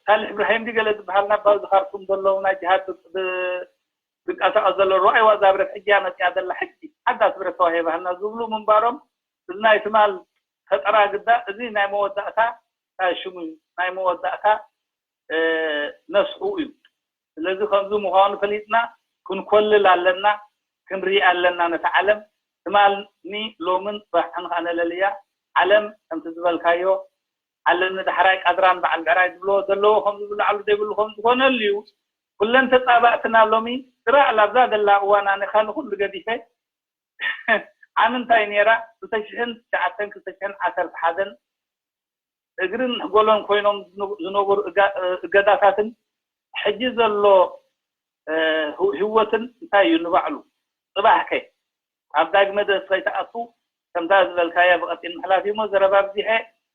ሳልሕ እብራሂም ድዩ ገለ ዝበሃል ናብ ባዚ ካርቱም ዘለዉ ናይ ጅሃድ ብ- ብ- ዝንቀሳቐስ ዘሎ ረኣይዋ እዛ ብረት ሕጂ እያ መፂኣ ዘላ ሕጂ ሓዳስ ብረት ተዋሂባና ዝብሉ ምንባሮም እዚ ናይ ትማል ፈጠራ ግዳ እዚ ናይ መወዳእታ እንታይ ሽሙ እዩ ናይ መወዳእታ ነስኡ እዩ። ስለዚ ከምዚ ምዃኑ ፈሊጥና ክንኮልል ኣለና፣ ክንርኢ ኣለና ነቲ ዓለም። ትማልኒ ሎምን ጽባሕን ከኣ ነለልያ። ዓለም ከምቲ ዝበልካዮ ዓለምኒ ዳሕራይ ቃድራን በዓል ብዕራይ ዝብልዎ ዘለዎ ከም ዝብላዓሉ ዘይብሉ ከም ዝኾነሉ እዩ። ኩለን ተጻባእትና ሎሚ ጥራዕ ላብዛ ዘላ እዋን ኣነ ካልእ ኩሉ ገዲፈ ዓሚ እንታይ ነይራ ክልተ ሽሕን ትሽዓተን ክልተ ሽሕን ዓሰርተ ሓደን እግርን ጎሎን ኮይኖም ዝነበሩ እገዳታትን ሕጂ ዘሎ ህወትን እንታይ እዩ ንባዕሉ? ጽባሕ ከ ኣብ ዳግመ ደስ ከይትኣቱ ከምታ ዝበልካያ ብቐጢን ምሕላፍ እዩሞ ዘረባ ኣብዚሐ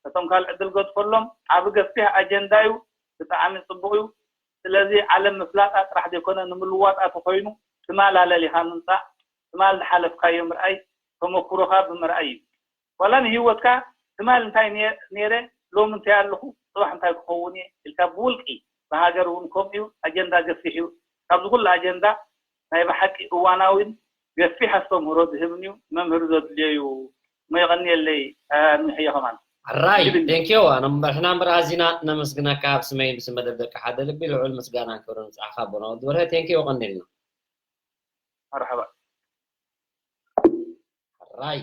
ነቶም ካልእ ዕድል ገድፈሎም። ዓቢ ገፊሕ ኣጀንዳ እዩ። ብጣዕሚ ጽቡቕ እዩ። ስለዚ ዓለም ምፍላጣ ጥራሕ ዘይኮነ ንምልዋጣ ተኾይኑ ትማል ኣለሊኻ ምምጻእ ትማል ዝሓለፍካዮ ምርኣይ ተመኩሮኻ ብምርኣይ እዩ። ዋላ ንህይወትካ ትማል እንታይ ነይረ ሎሚ እንታይ ኣለኹ ፅባሕ እንታይ ክኸውን እየ ኢልካ ብውልቂ ብሃገር እውን ከምኡ እዩ ኣጀንዳ ገፊሕ እዩ ካብዚ ኩሉ ኣጀንዳ ናይ ብሓቂ እዋናዊን ገፊሕ ኣስተምህሮ ዝህብን እዩ መምህር ዘድልዮ እዩ እሞ የቐንየለይ ምሕዮ ከማን ራይ ቴንኪዮ ኣነም ሕና እምበር ኣዚና ነመስግነካ ኣብ ስመይ ብስም መደብ ደቂ ሓደ ልቢ ልዑል ምስጋናን ክብርን ንስዓኻ ኣቦና ወዲ በርሀ ቴንኪዮ ቀንዲልና መርሐባ ራይ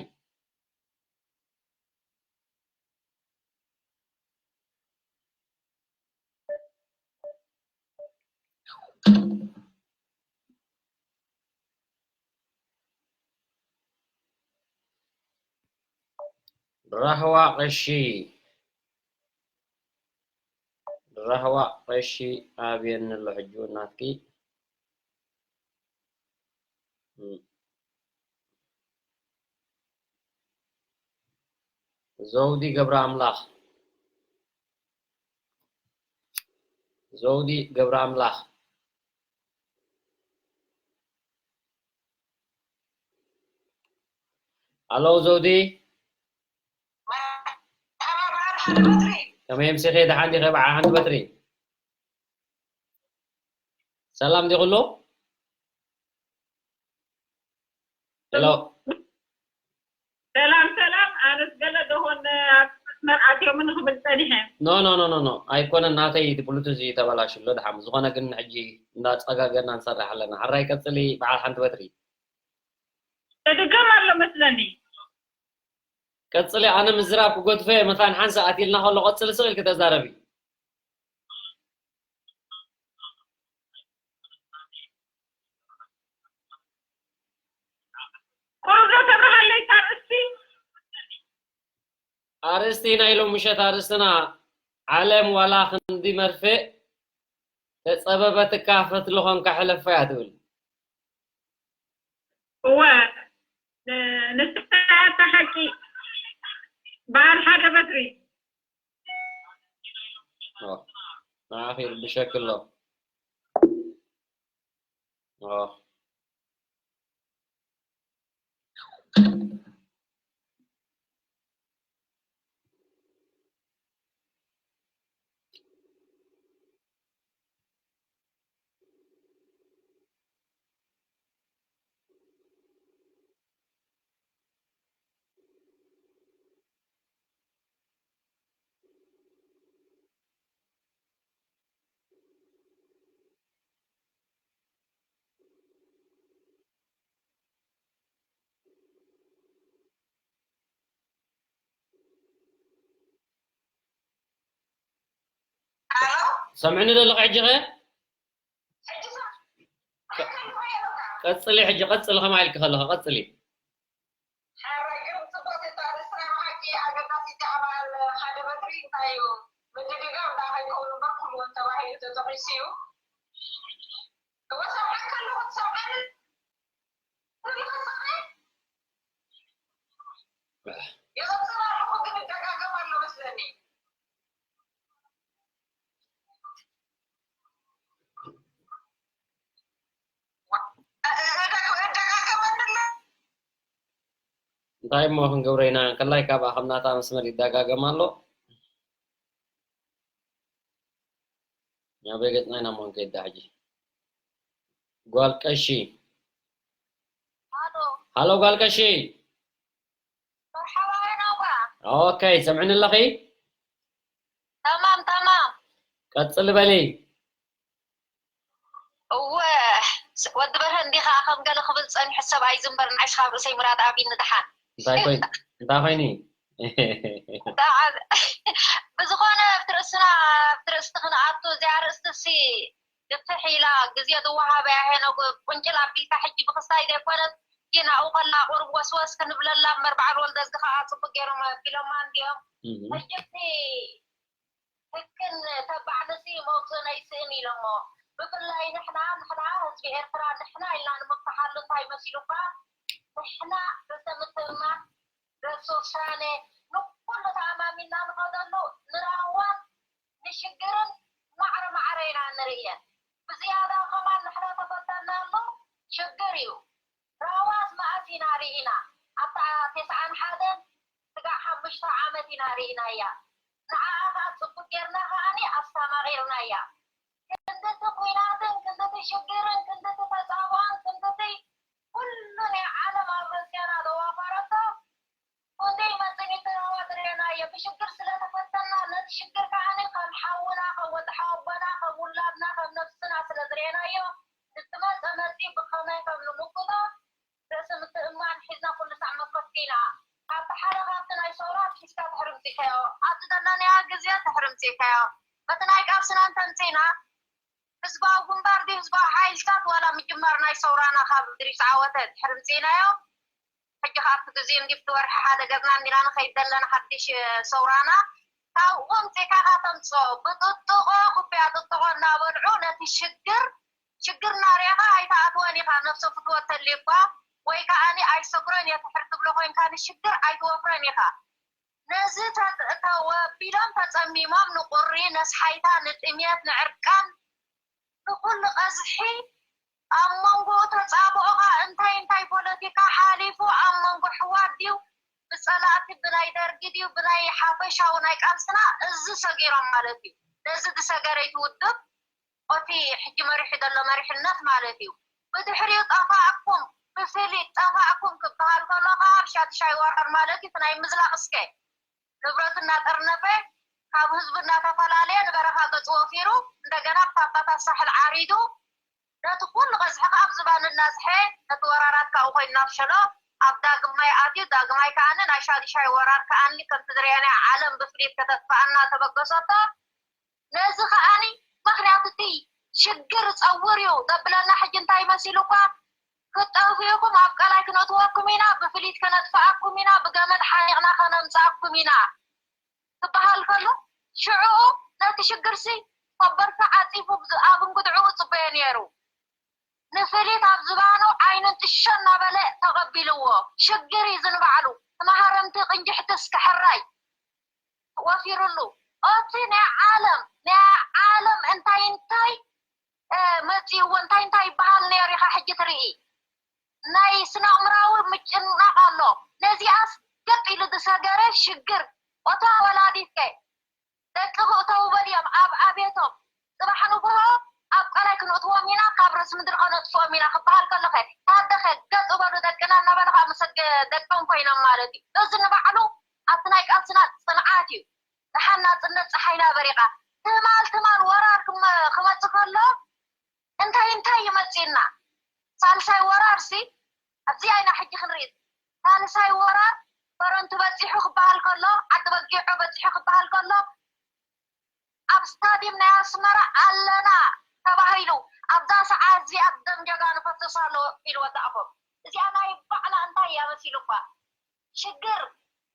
ራህዋ ቀሺ ራህዋ ቀሺ ኣብየኒ ኣሎ ሕጂ እውን ናትኪ ዘውዲ ገብረኣምላኽ ዘውዲ ገብረኣምላኽ ኣሎ ዘውዲ ከመይ ኣምሲኺ ደሓን ዲኺ በዓ ሓንቲ በትሪ ሰላም ዲኹሉ ሄሎ ሰላም ሰላም ኣነስ ገለ ደኾን መስመር ኣትዮም ንኽብል ጸኒሐ። ኖ ኖ ኖ ኖ ኖ፣ ኣይኮነን፣ ናተይ እቲ ብሉቱዝ እዩ ተበላሽሎ። ድሓም ዝኾነ ግን ሕጂ እንዳጸጋገና ንሰርሕ ኣለና። ሕራይ ቀጽሊ በዓል ሓንቲ በትሪ። ተድገም ኣሎ መስለኒ። ቀጽሊ፣ ኣነ ምዝራብ ክጎድፈ መታን ሓንሳ ኣትልና ከሎ ቀጽሊ ስቕ ኢልኪ ተዛረቢ። ቁሩብ ዶ ተብርሃለይ ኣርእስቲ? ኣርእስቲ ናይ ሎም ምሸት ኣርእስትና፣ ዓለም ዋላ ክንዲ መርፍእ ተጸበበትካ ፈትሊ ኾንካ ሕለፋ እያ ትብል። እወ፣ ን-፣ ንስኻ እያ እታ ሓቂ። በዓል ሓደ በትሪ። ኦ፣ ንዓኺ ይርብሸኪ ኣሎ። ኦ። ሰምዕኒ ዶ ኣለኺ ሕጂ ኸ? ቀጽሊ ሕጂ፣ ቀጽሊ፣ ከማይ ኢልኪ ከለኺ ቀጽሊ። ሓራይ ግን ጽቡቕ ትዛረብ፣ ስራሕ ብሓቂ ኣገዳሲ ዛዕባ። ሓደ በትሪ እንታይ እዩ? ምድግጋም ደኣ ከይከውን እምበር ኩሉ እውን ተባሂሉ ተጠቒሱ እዩ። እወ፣ ሰምዓካ ኣለኹ፣ ትሰምዓኒ? ይቐጽል ኣለኹ፣ ግን ይደጋገም ኣሎ መስለኒ። እንታይ እሞ ክንገብሮ ኢና? እንከላይ ካብኣ ከም ናታ መስመር ይደጋገም ኣሎ። ናበይ ገጽና ኢና እሞ ንከይድ ሕጂ? ጓል ቀሺ። ሃሎ። ሃሎ ጓል ቀሺ። መርሓባ ናባ። ኦኬ፣ ሰምዕኒ ኣለኺ? ተማም፣ ተማም። ቀጽሊ በሊ። እወ፣ ስ-፣ ወዲ በርሀ እንዲኻ ከም ገለ ክብል ጸኒሑ፣ ሰብ ኣይዝንበርን፣ ዓይስኻ ኣብ ርእሰይ ምራድ ኣብኒ ደሓን። እንታይ ኮይን-፣ እንታይ ኮይኒ? ደሓን። ብዝኾነ ኣብቲ ርእስና፣ ኣብቲ ርእስቲ ክንኣቱ፣ እዚኣ ርእስቲ ሲ ግፍሕ ኢላ ግዜ ዝወሃበያ ሄኖግ ቁንጭል ኣቢልካ ሕጂ ብክስታይ ዘይኮነት ግን ኣብኡ ከላ ቁሩብ ወስወስ ክንብለላ እምበር በዓል ወልደዝጊ ከዓ ጽቡቅ ገይሮም ኣቢሎማ እንድዮም። እህ። ሕጂ እቲ ህግን ተባዕንሲ መውፅእን ኣይስእን ኢሎሞ። ብፍላይ ንሕና፣ ንሕና ህዝቢ ኤርትራ ንሕና ኢልና ንምፍትሓሉ እንታይ መሲሉካ? ንሕና ርእሰ ምትእምማን፣ ርእሰ ውሳነ፣ ንኩሉ ተኣማሚንና ንኸደሉ ንራህዋን ንሽግርን ማዕረ ማዕረ ኢና ንርእየን። ብዝያዳ ከማን ንሕና ተፈተናሉ ሽግር እዩ። ራህዋስ መኣስ ኢና ርኢና? ኣብታ ተስዓን ሓደን ስጋዕ ሓሙሽተ ዓመት ኢና ርኢናያ። ንዓኣ ኸኣ ጽቡቅ ጌርና ኸኣኒ ኣስተማቒርናያ። ክንድቲ ኲናትን ክንድቲ ሽግርን ክንድቲ ተጻብኦን ክንድቲ ኩሉ ናይ ዓለም ኣብ ርእስና ዘዋፈረቶ ክንደይ መጠን እዩ ተዋጥሬናዮ። ብሽግር ስለ ተፈተና፣ ነቲ ሽግር ከዓኒ ከም ሓውና፣ ከም ወዲ ሓወቦና፣ ከም ውላድና፣ ከም ነብስና ስለ ዝርኤናዮ፣ ንዝመጸ መጺ ብኸመይ ከም ንምክቶ ርእሲ ምትእምማን ሒዝና ኩሉ ሳዕ መፈክር ኢና። ካብቲ ሓደ ካብቲ ናይ ሰውራ ኣትሒዝካ ተሕርምጺካዮ። ኣብዚ ዘለናዮ ግዜ ተሕርምጺካዮ። በቲ ናይ ቃልስና እንተምጺእና፣ ህዝባዊ ግንባር ድዩ ህዝባዊ ሓይልታት ዋላ ምጅማር ናይ ሰውራና ካብ ድሪስ ዓወተ ድሕሪ ምጽኢናዮ፣ ሕጂ ከኣ ኣብቲ ግዜ እንዲ ብቲ ወርሒ ሓደ ገጽና እንዲና ንኸይድ ዘለና ሓድሽ ሰውራና፣ ካብኡ ኣምጺእካ ኢኻ ተምጽኦ። ብጥጥቖ ኩብያ ጥጥቖ እናበልዑ ነቲ ሽግር፣ ሽግር እናርኣኻ ኣይትኣትዎን ኢኻ። ነብሰ ፍትወት ተልዩካ ወይ ከኣኒ ኣይሰግሮን እየ ድሕር ትብሎ ኮይንካ ንሽግር ኣይትወፍሮን ኢኻ። ነዚ ተ-፣ ተወቢሎም ተጸሚሞም ንቁሪ፣ ነስሓይታ፣ ንጥሜት፣ ንዕርቃን፣ ንኹሉ ቀዝሒ ኣብ መንጎኡ ተጻብኦ ኸኣ እንታይ እንታይ ፖለቲካ ሓሊፉ ኣብ መንጎ ኣሕዋት ድዩ ብጸላእቲ ብናይ ደርጊ ድዩ ብናይ ሓፈሻዊ ናይ ቃልስና እዚ ሰጊሮም ማለት እዩ። ነዚ ዝሰገረ እቲ ውድብ እቲ ሕጂ መሪሑ ዘሎ መሪሕነት ማለት እዩ። ብድሕሪኡ ጠፋእኩም፣ ብፍሊጥ ጠፋእኩም ክበሃል ከሎ ኸኣ ኣብ ሻድሻይ ወራር ማለት እዩ። እቲ ናይ ምዝላቕ እስከ ንብረቱ እናጠርነፈ ካብ ህዝቢ እናተፈላለየ ንበረኻ ገፁ ወፊሩ እንደገና ብታባታት ሳሕል ዓሪዱ ነቲ ኩሉ ቀዝሒ ከኣ ኣብ ዝባኑ እናዝሐ ነቲ ወራራት ካብኡ ኮይኑ ናብ ሸሎ ኣብ ዳግማይ ኣትዩ ዳግማይ ከኣኒ ናይ ሻዱሻይ ወራር ከኣኒ ከምቲ ዝረኣናያ ዓለም ብፍሊት ከተጥፍኣና ተበገሰቶ። ነዚ ከኣኒ ምኽንያት እቲ ሽግር ጸውር እዩ ዘብለና ሕጂ እንታይ መሲሉ እኳ ክትጠፍኡ ኢኹም ኣብ ቀላይ ክነእትወኩም ኢና ብፍሊት ከነጥፍኣኩም ኢና ብገመድ ሓኒቕና ከነምጽኣኩም ኢና ክበሃል ከሎ ሽዑኡ ነቲ ሽግርሲ ኮበርታ ዓጺፉ ኣብ እንግድዕኡ ጽበዮ ነይሩ። ንፍሊት ኣብ ዝባኑ ዓይኑን ጥሾ እናበለ ተቐቢልዎ። ሽግር እዩ ዝንባዕሉ። ማህረምቲ ቅንጅሕቲ እስከ ሕራይ ወፊሩሉ። ኦቲ ናይ ዓለም ናይ ዓለም እንታይ እንታይ መፂእዎ እንታይ እንታይ ይበሃል ነይሩ ኢኻ ሕጂ ትርኢ። ናይ ስነ ኣእምራዊ ምጭናቕ ኣሎ። ነዚኣስ ገጥ ኢሉ ዝሰገረ ሽግር። ኦታ ወላዲትከ ደቂ ክእተዉ በልዮም ኣብ ኣቤቶም። ጽባሕ ንግሆ ኣብ ቀላይ ክንእትዎም ኢና፣ ካብ ርእሲ ምድሪ ከነጥፍኦም ኢና ክበሃል ከሎኸ ታደኸ ገጥ በሉ ደቅና እናበለ ከዓ ምስ ደቆም ኮይኖም ማለት እዩ። እዚ ንባዕሉ ኣብቲ ናይ ቃልስና ጽንዓት እዩ። ደሓን ናጽነት ጸሓይና በሪቓ ትማል ትማል ወራር ክመ- ክመጽእ ከሎ እንታይ እንታይ ይመጽእና? ሳልሳይ ወራር ሲ ኣብዚኣ ኢና ሕጂ ክንርኢ። ሳልሳይ ወራር በረንቱ በጺሑ ክበሃል ከሎ፣ ዓዲ በጊዖ በጺሑ ክበሃል ከሎ፣ ኣብ ስታድየም ናይ ኣስመራ ኣለና ተባሂሉ ኣብዛ ሰዓት እዚኣ ደም ጀጋኑ ፈስስ ኣሎ ኢሉ ወዳእኹም። እዚኣ ናይ ባዕላ እንታይ እያ መሲሉ እኳ ሽግር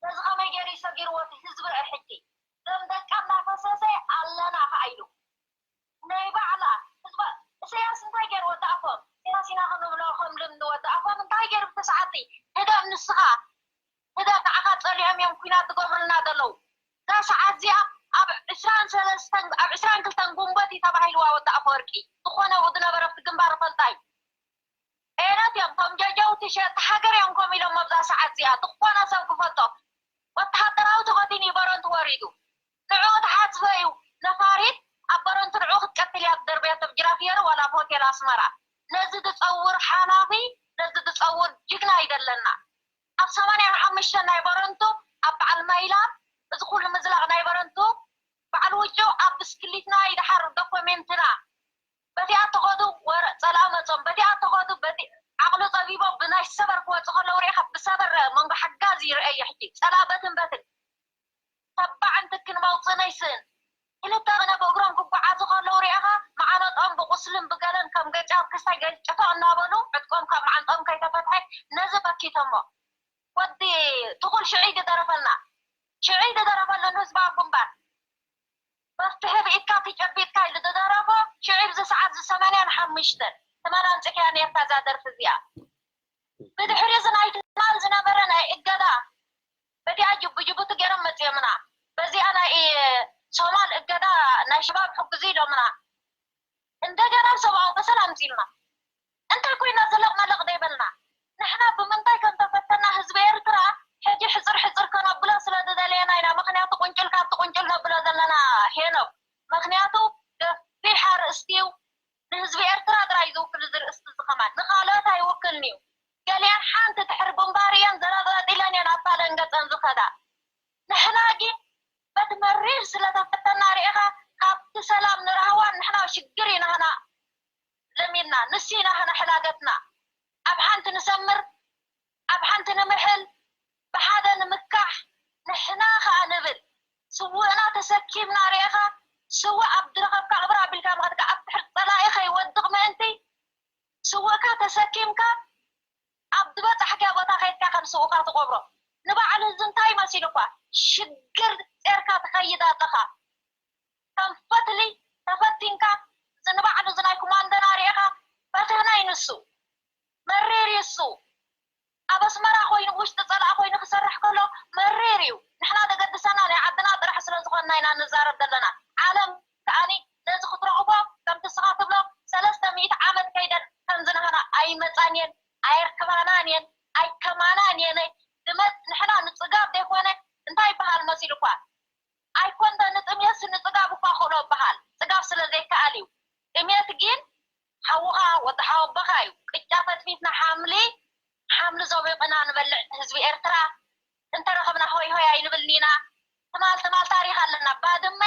ነዚ ከመይ ገይሩ ይሰጊርዎ እቲ ህዝቢ ርአ ሕጂ ደም ደቃ እናፈሰሰ ኣለና ከዓ ኢሉ ናይ ባዕላ ህዝባ እሰያስ እንታይ ገይሩ ወዳእፎም ኢሳያስ ኢና ክንብሎ ከም ልምዲ ወዳእፎም እንታይ ገይሩ ብተሰዓቲ ህደም ንስኻ ህደም ንዓኻ ፀሊኦም እዮም ኩናት ዝገብሩልና ዘለዉ እዛ ሰዓት እዚኣ ኣብ ዕስራን ሰለስተን ኣብ ዕስራን ክልተን ጉንበት እዩ ተባሂልዋ ወዲ ኣፈወርቂ ዝኾነ ዝነበረ ኣብቲ ግንባር ፈልጣ እዩ ኤረት እዮም ቶም ጀጀውቲ ሸየጥቲ ሃገር እዮም ከምኡ ኢሎም ኣብዛ ሰዓት እዚኣ ዝኾነ ሰብ ክፈልጦ ወተሃደራዊ ተኸዲኑ እዩ በረንቱ ወሪዱ ንዕኡ ተሓጽበ እዩ ነፋሪት ኣብ በረንቱ ንዕኡ ክትቀትል እያ ትደርብያ ተብጅራፍ ገይሩ ዋላ ኣብ ሆቴል ኣስመራ ነዚ ዝጸውር ሓላፊ ነዚ ዝጸውር ጅግና ይደለና ኣብ ሰማንያ ሓሙሽተ ናይ በረንቱ ኣብ በዓል ማይላ እዚ ኩሉ ምዝላቕ ናይ በረንቱ በዓል ውጩ ኣብ ብስክሊትና ይድሓር ዶኮሜንትና በቲኣ ተኸዱ ወረ ጸላእ መጾም በቲኣ ተኸዱ በቲ ዓቕሉ ጸቢቦም ብናይ ሰበር ክወጽእ ከለዉ ርኢኻ ብሰበር መንጎ ሓጋዚ ይርአ እዩ ሕጂ ጸላእ በትን በትን ተባዕን ትክን መውጽእ ነይስእን ክልተ ቅነ ብእግሮም ክጓዓዙ ከለዉ ርኢኻ መዓነጦም ብቁስልን ብገለን ከም ገጫ ኣብ ክስታይ ገጭቶ እናበሉ ዕጥቆም ካብ መዓንጦም ከይተፈትሐ ነዚ በኪቶሞ ወዲ ትኹል ሽዑይ ድደረፈልና ሽዑይ ድደረፈሉ ንህዝባዊ ግንባር መፍትሒ ርኢትካ ትጨቢጥካ ኢሉ ዝደረፎ ሽዑ ብዚ ሰዓት እዚ ሰማንያን ሓሙሽተን ትማል ኣምፂእካያ ነርካ እዛ ደርፊ እዚኣ ብድሕሪ እዚ ናይ ትማል ዝነበረ ናይ እገዳ በዚኣ ጅቡ ጅቡቲ ገይሮም መፂኦምና በዚኣ ናይ ሶማል እገዳ ናይ ሸባብ ሕግዙ ኢሎምና እንደገና ሰብኣዊ መሰል ኣምፂልና እንታይ ኮይና ዘለቕ መለቕ ዘይበልና ንሕና ብምንታይ ከም ተፈተና ህዝቢ ኤርትራ ሕጂ ሕፅር ሕፅር ከነብሎ ስለ ዝደለየና ኢና ምክንያቱ ቁንጭል ካብቲ ቁንጭል ነብሎ ዘለና ሄኖክ ምክንያቱ ገፊሕ ኣርእስቲ እዩ ንህዝቢ ኤርትራ ጥራይ ዝውክል እዚ ርእስቲ እዚ ከማን ንካልኦት ኣይውክልን እዩ ገሊኣን ሓንቲ ድሕሪ ግንባር እየን ዘረጥረጥ ኢለን እየን ኣብ ፋለን ገፀን ዝኸዳ ንሕና ግን በቲ መሪር ስለተፈተና ርኢኻ ካብቲ ሰላም ንራህዋን ንሕና ሽግር ኢና ህና ለሚድና ንሱ ኢና ህና ሕላገትና ኣብ ሓንቲ ንሰምር ኣብ ሓንቲ ንምሕል ብሓደ ንምካሕ ንሕና ከዓ ንብል ስውእና ተሰኪምና ርኢኻ ስውእ ኣብ ዝረኸብካ ቅብር ኣቢልካ ምኸድካ ኣብ ትሕርቲ ፀላኢ ከይወድቕ ምእንቲ ስውእካ ተሰኪምካ ኣብ ዝበፃሕካዮ ቦታ ከይድካ ከም ስውእካ ትቆብሮ ንባዕሉ እዚ እንታይ መሲሉ እኳ ሽግር ፂርካ ትኸይድ ኣለኻ ከም ፈትሊ ተፈቲንካ እዚ ንባዕሉ እዚ ናይ ኮማንደና ርኢኻ ፈተና እዩ ንሱ መሪር እዩ እሱ ኣብ ኣስመራ ኮይኑ ውሽጢ ፀላእ ኮይኑ ክሰርሕ ከሎ መሪር እዩ ንሕና ዘገድሰና ናይ ዓድና ጥራሕ ስለ ዝኾንና ኢና ንዛረብ ዘለና ዓለም ከዓኒ ነዚ ክትረኽቦ ከምቲ ስኻ ትብሎ ሰለስተ ሚእቲ ዓመት ከይደን ከምዝናህና ኣይመፃን እየን ኣየርከባናን እየን ኣይከማናን እየን ድመፅ ንሕና ንፅጋብ ዘይኮነ እንታይ ይበሃል መሲሉ እኳ ኣይኮንተ ንጥሜትሲ ንፅጋብ እኳ ክእሎ ይበሃል ፅጋብ ስለ ዘይከኣል እዩ ጥሜት ግን ሓውኻ ወዲ ሓወቦኻ እዩ ቅጫ ፈትፊትና ሓምሊ ሓምሊ ዘቢቕና ንበልዕ ህዝቢ ኤርትራ እንተረኸብና ሆይ ሆይ ኣይንብልን ኢና ትማል ትማል ታሪኽ ኣለና። ባድመ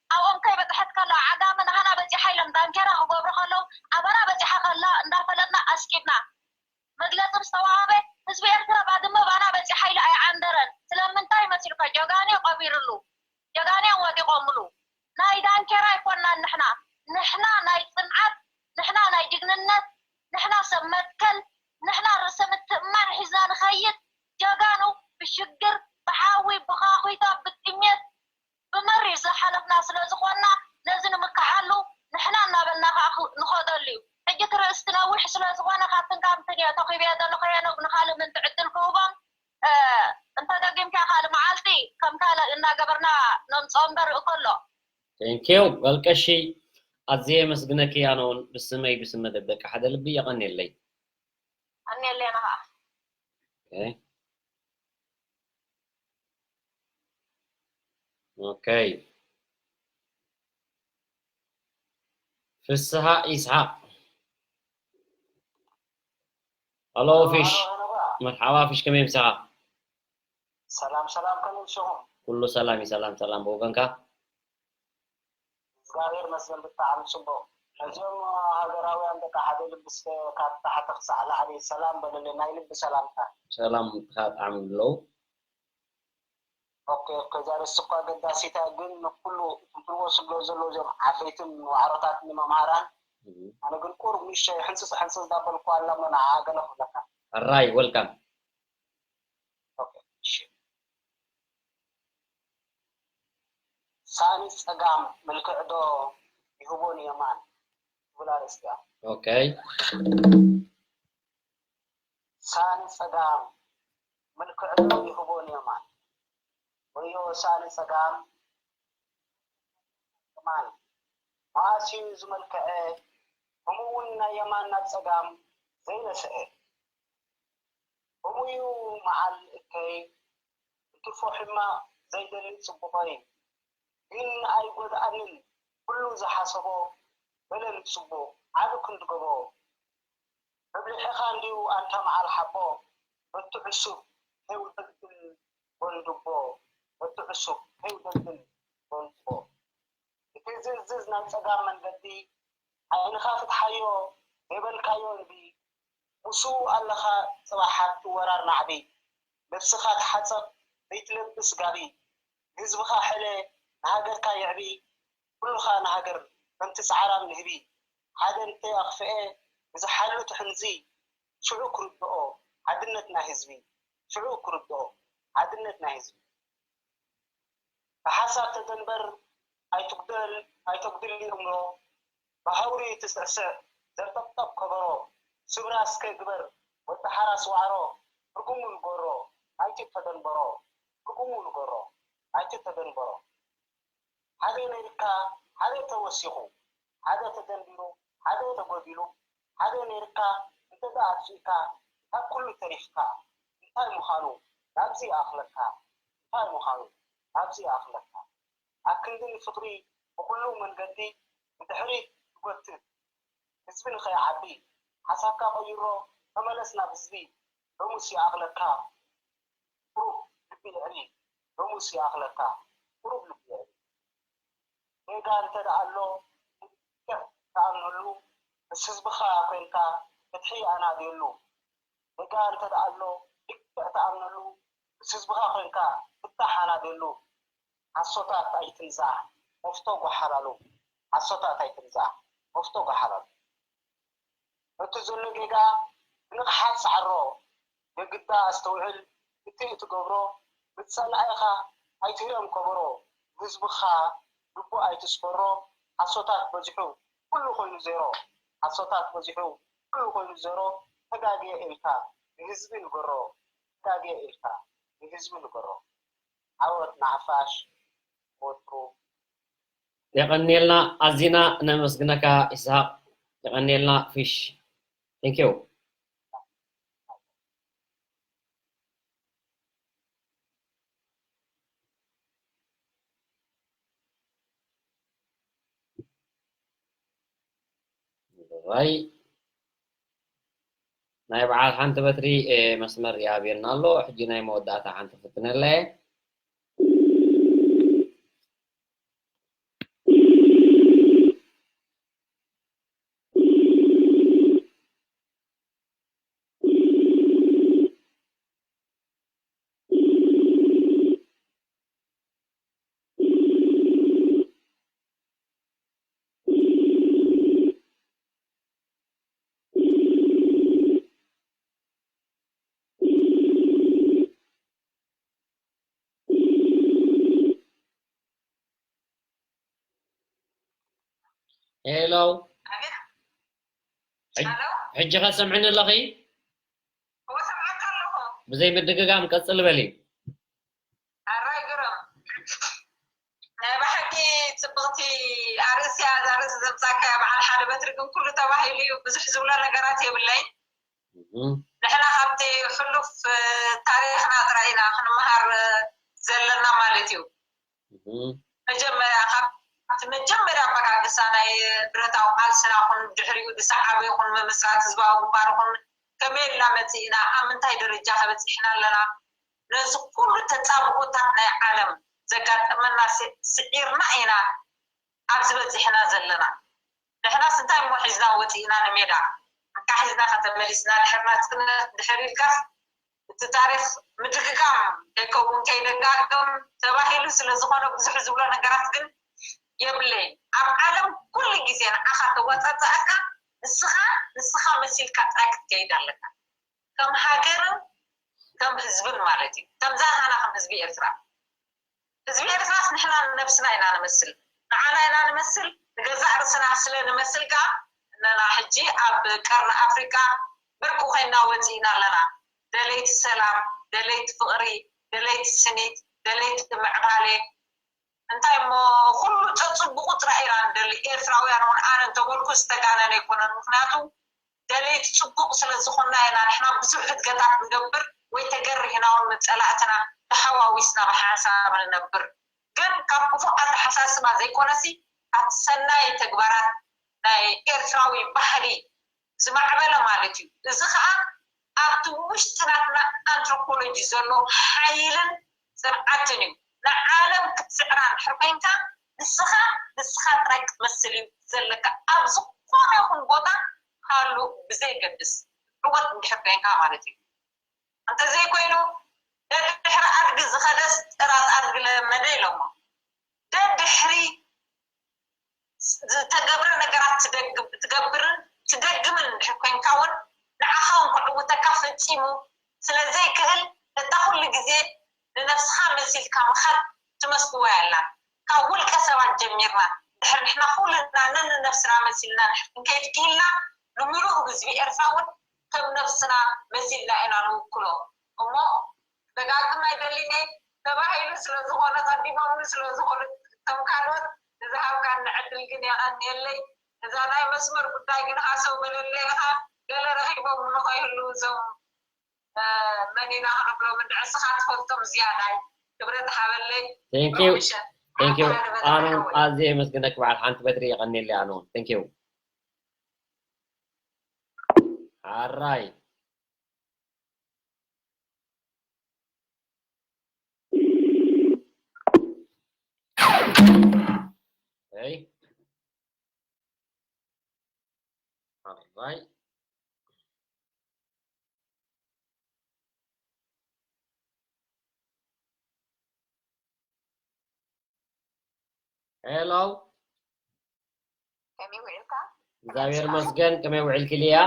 ኣብኦም ከይበፅሐት ከላ ዓጋመ ንሃና በፂሓ ኢሎም ዳንኬራ ክገብሩ ከለዉ ኣበራ በፂሓ ከላ እንዳፈለጥና ኣስቂብና። መግለፂ ምስ ተዋሃበ ህዝቢ ኤርትራ ባድመ ባና በፂሓ ኢሉ ኣይዓንደረን። ስለምንታይ መሲልካ? ጀጋኑ ቀቢርሉ፣ ጀጋኑ እዮም ወዲቖምሉ። ናይ ዳንኬራ ኣይኮንናን ንሕና። ንሕና ናይ ፅንዓት፣ ንሕና ናይ ጅግንነት፣ ንሕና ሰብ መትከል፣ ንሕና ርእሰ ምትእምማን ሒዝና ንኸይድ ጀጋኑ ብሽግር ብሓዊ ብኻኹይታ ብጥሜት ብመሪር ዝሓለፍና ስለ ዝኾንና ነዚ ንምክሓሉ ንሕና እናበልና ከዓ ክ- ንኸደሉ እዩ። ሕጂ እቲ ርእስቲ ነዊሕ ስለ ዝኾነ ካብትን ካብትን እየ ተኺበዮ ዘለኹ ሄኖግ ንኻልእ ምንቲ ዕድል ክህቦም እንተደጊምካ ካልእ መዓልቲ ከም ካልእ እናገበርና ነምፅኦ እምበር እኮ ኣሎ። ቴንኪው በልቀሺ ኣዝየ የመስግነኪ ኣነ እውን ብስመይ ብስመ ደብደቂ ሓደ ልቢ የቐንየለይ። ኣንየለና ከዓ ኦኬ ፍስሃ ኢስሓቅ ኣሎ ፊሽ መርሓባ ፊሽ ከመይ ምሳኻ ሰላም ሰላም ከመይ ምሽኹም ኩሉ ሰላም እዩ ሰላም ሰላም ብወገንካ እግዚኣብሔር መስገን ብጣዕሚ ፅቡቅ ነዚኦም ሃገራውያን ደቂ ሓደ ልቢ እስከ ካብ ታሕቲ ክሳዕ ላዕሊ ሰላም በልልን ናይ ልቢ ሰላምታ ሰላም ብጣዕሚ ኣለዉ ኦኬ ከዛ ርእሲ እኳ ኣገዳሲት እያ ግን ንኩሉ ትንትንዎ ስለ ዘሎ እዚኦም ዓበይትን ዋዕሮታት ንመምሃራን ኣነ ግን ቁሩብ ንእሽተይ ሕንፅፅ ሕንፅፅ እንዳበልኩ ኣላ እሞ ንዓ ገለ ክብለካ ሕራይ ወልካም ሳኒ ፀጋም ምልክዕ ዶ ይህቦ ንየማን ትብል ኣርእስቲ እያ okay ሳኒ ፀጋም ምልክዕ ዶ ይህቦ ንየማን ወዮ ሳኒ ፀጋም የማን መዓስ እዩ ዝመልክዐ ከምኡ እውን ናይ የማን ናብ ፀጋም ዘይነስዐ ከምኡ እዩ መዓል እከይ እንትርፎ ሕማቕ ዘይደሊ ፅቡቐይ ግን ኣይጎድኣንን ኩሉ ዝሓሰቦ በለ ንፅቡቕ ዓቢ ክንዲ ጎቦ መብልዕኻ እንድዩ ኣንታ መዓል ሓቦ በቲ ዕሱብ ከይውደልድል ጎንድቦ በቲ ዕሱብ ከይውደልድል ጎንድቦ እቲ ዝእዝዝ ናይ ፀጋም መንገዲ ዓይንኻ ፍትሓዮ ዘይበልካዮ እንቢ ምስኡ ኣለኻ ፅባሕ ሃብቲ ወራር ናዕቢ ነብስኻ ተሓፀብ ዘይትለብስ ጋቢ ንህዝብኻ ሕለ ንሃገርካ የዕቢ ኩልኻ ንሃገር ከምቲ ፃዕራም ንህቢ ሓደ እንተይ ኣኽፍኤ ብዝሓሉ ትሕንዚ ሽዑ ክርድኦ ሓድነት ናይ ህዝቢ ሽዑ ክርድኦ ሓድነት ናይ ህዝቢ ብሓሳብ ተደንበር ኣይትጉደል ኣይተጉድል ይእምሮ ብሃውሪ ትስዕስዕ ዘርጠብጠብ ከበሮ ስብራ እስከ ግበር ወዲ ሓራስ ዋዕሮ ትርጉሙ ንገሮ ኣይትተደንበሮ ትርጉሙ ንገሮ ኣይትተደንበሮ ሓደ ነይርካ ሓደ ተወሲኹ ሓደ ተደንቢሩ ሓደ ተጎዲሉ ሓደ ነይርካ እንተ ደኣ ኣጥፊእካ ካብ ኩሉ ተሪፍካ እንታይ ምዃኑ ናብዚ ይኣኽለካ እንታይ ምዃኑ ናብዚ ይኣኽለካ ኣብ ክንዲ ንፍቕሪ ብኹሉ መንገዲ ንድሕሪት ትጎትት ህዝቢ ንኸይዓቢ ሓሳብካ ቀይሮ ተመለስ ናብ ህዝቢ ሎሙስ ይኣኽለካ ቁሩብ ልቢ የዕቢ ሎሙስ ይኣኽለካ ቁሩብ ልቢ የዕቢ ጌጋ እንተ ደኣ ኣሎ ልክዕ ትኣምነሉ ምስ ህዝብኻ ኮይንካ ፍትሒ ኣናድየሉ ጌጋ እንተ ደኣ ኣሎ ልክዕ ትኣምነሉ ምስ ህዝብኻ ኮይንካ ፍታሕ ኣናድየሉ ሓሶታት ኣይትንዛሕ መፍቶ ጓሓላሉ ሓሶታት ኣይትንዛሕ መፍቶ ጓሓላሉ እቲ ዘሎ ጌጋ ብንቕሓት ፃዕሮ የግዳ ኣስተውዕል እቲ እትገብሮ ብፀላኢኻ ኣይትህረም ከበሮ ንህዝብኻ ልቡ ኣይትስበሮ ሓሶታት በዚሑ ኩሉ ኮይኑ ዜሮ ሓሶታት በዚሑ ኩሉ ኮይኑ ዜሮ ተጋግየ ኢልካ ንህዝቢ ንገሮ ተጋግየ ኢልካ ንህዝቢ ንገሮ ዓወት ንሓፋሽ ወትሩ የቐንየልና ኣዚና ነመስግነካ ይስሃቅ የቐንየልና ፊሽ thank you ይ ናይ በዓል ሓንቲ በትሪ መስመር ይኣብየና ኣሎ ሕጂ ናይ መወዳእታ ሓንቲ ፍትነለ ሄሎ። ኣቤት። ሕጅ- ሄሎ። ሕጂ ከ ሰምዕኒ ኣለኺ? እወ፣ ሰምዓካ ኣለኹ። ብዘይ ምድግጋም ቀጽል በሊ። ኣራይ ግርም። ናይ ብሓቂ ጽብቕቲ ኣርእስቲ እያ። እዛ ኣርእስቲ ዘምጻእካያ በዓል ሓደ በትሪ ግን ኩሉ ተባሂሉ እዩ። ብዙሕ ዝብሎ ነገራት የብለይ። እህ። ንሕና ካብቲ ሕሉፍ፣ እ፣ ታሪኽና ጥራይ ኢና ክንመሃር፣ እ፣ ዘለና ማለት እዩ። እህ። መጀመርያ፣ ካብቲ መጀመርያ ኣበጋግሳ ናይ ብረታዊ ቃልስና ኹን፣ ድሕሪኡ ዝሰዓበ ይኹን፣ ምምስራት ህዝባዊ ግንባር ኹን፣ ከመይ ኢልና መጺእና፣ ኣብ ምንታይ ደረጃ ከ በጺሕና ኣለና፣ ነዚ ኩሉ ተጻብኦታት ናይ ዓለም ዘጋጠመና ሲ-፣ ስዒርና ኢና ኣብዚ በጺሕና ዘለና። ንሕናስ እንታይ እሞ ሒዝና ወጺእና ንሜዳ? እንካ ሒዝና ከተመሊስና፣ ድሕሪ ናጽነት ድሕር ኢልካስ፣ እቲ ታሪኽ ምድግጋም ከይከውን ከይደጋገም ተባሂሉ ስለ ዝኾነ ብዙሕ ዝብሎ ነገራት ግን የብለይን። ኣብ ዓለም ኩሉ ግዜ ንዓኻ ተዋጻጽኣካ ንስኻ፣ ንስኻ መሲልካ ጥራይ ክትከይድ ኣለካ። ከም ሃገርን ከም ህዝብን ማለት እዩ። ከምዛ ሃና ከም ህዝቢ ኤርትራ። ህዝቢ ኤርትራስ ንሕና ንነብስና ኢና ንመስል። ንዓና ኢና ንመስል፣ ንገዛእ ርእስና ስለ ንመስል ከኣ እነና ሕጂ ኣብ ቀርኒ ኣፍሪቃ ብርቂ ኮይና ወጺእና ኣለና። ደለይቲ ሰላም፣ ደለይቲ ፍቕሪ፣ ደለይቲ ስኒት፣ ደለይቲ ምዕባሌ። እንታይ እሞ ኩሉ ጸጽቡቑ ጥራይ ኢና ንደሊ። ኤርትራውያን እውን ኣነ እንተበልኩ ዝተጋነነ ኣይኮነን። ምኽንያቱ ደለይቲ ጽቡቕ ስለ ዝኾንና ኢና ንሕና ብዙሕ ሕድገታት ንገብር ወይ ተገሪህና እውን ንጸላእትና ተሓዋዊስና ብሓንሳብ ንነብር። ግን ካብ ክፉእ ኣተሓሳስባ ዘይኮነሲ ኣብቲ ሰናይ ተግባራት ናይ ኤርትራዊ ባህሊ ዝማዕበለ ማለት እዩ። እዚ ኸኣ ኣብቲ ውሽጢ ናትና ኣንትሮፖሎጂ ዘሎ ሓይልን ጽንዓትን እዩ። ንዓለም ክትስዕራ እንድሕር ኮይንካ ንስኻ ንስኻ ጥራይ ክትመስል እዩ ዘለካ። ኣብ ዝኾነ ይኹን ቦታ ሃሉ ብዘየገድስ ዕወት እንድሕር ኮይንካ ማለት እዩ። እንተዘይኮይኑ ደድሕሪ ኣድጊ ዝኸደስ ጥራጥ ኣድጊ ለመደ ኢሎሞ። ደድሕሪ ዝተገብረ ነገራት ትደግም-፣ ትገብርን ትደግምን እንድሕር ኮይንካ እውን ንዓኻ እውን ክዕውተካ ፈጺሙ ስለ ዘይክእል ነታ ኩሉ ግዜ ንነብስኻ መሲልካ ምኻድ ትመስልዋ እያ ኣላ። ካብ ውልቀ ሰባት ጀሚርና ድሕሪ ንሕና ኩልና ነንነብስና መሲልና ንድሕር ክንከይድ ክኢልና ንምሉእ ህዝቢ ኤርትራ እውን ከም ነብስና መሲልና ኢና ንውክሎ። እሞ ደጋግም ኣይደልን እየ። ተባሂሉ ስለ ዝኾነ፣ ቀዲሞምኒ ስለ ዝኾኑ፣ ከም ካልኦት ንዝሃብካኒ ዕድል ግን የቐንየለይ። እዛ ናይ መስመር ጉዳይ ግን ሃሰው በለለይ ኢኻ። ገለ ረኺቦም ንኸይህልዉ እዞም፣ እ፣ መን ኢና ክንብሎም፣ እንድዒ እስኻ ትፈልጦም ዝያዳይ። ክብረት ሃበለይ። Thank you። ሮምሸ፣ Thank you። ኣታ ኣነ እውን ሓወይ። ኣዝየ የመስግነኪ በዓል ሓንቲ በትሪ፣ የቐንየለይ ኣነ እውን። Thank you። ሓራይ። Hey. All right. ሄሎ። ከመይ ውዒልካ? እግዚኣብሔር ይመስገን። ከመይ ውዒልኪ ሊያ?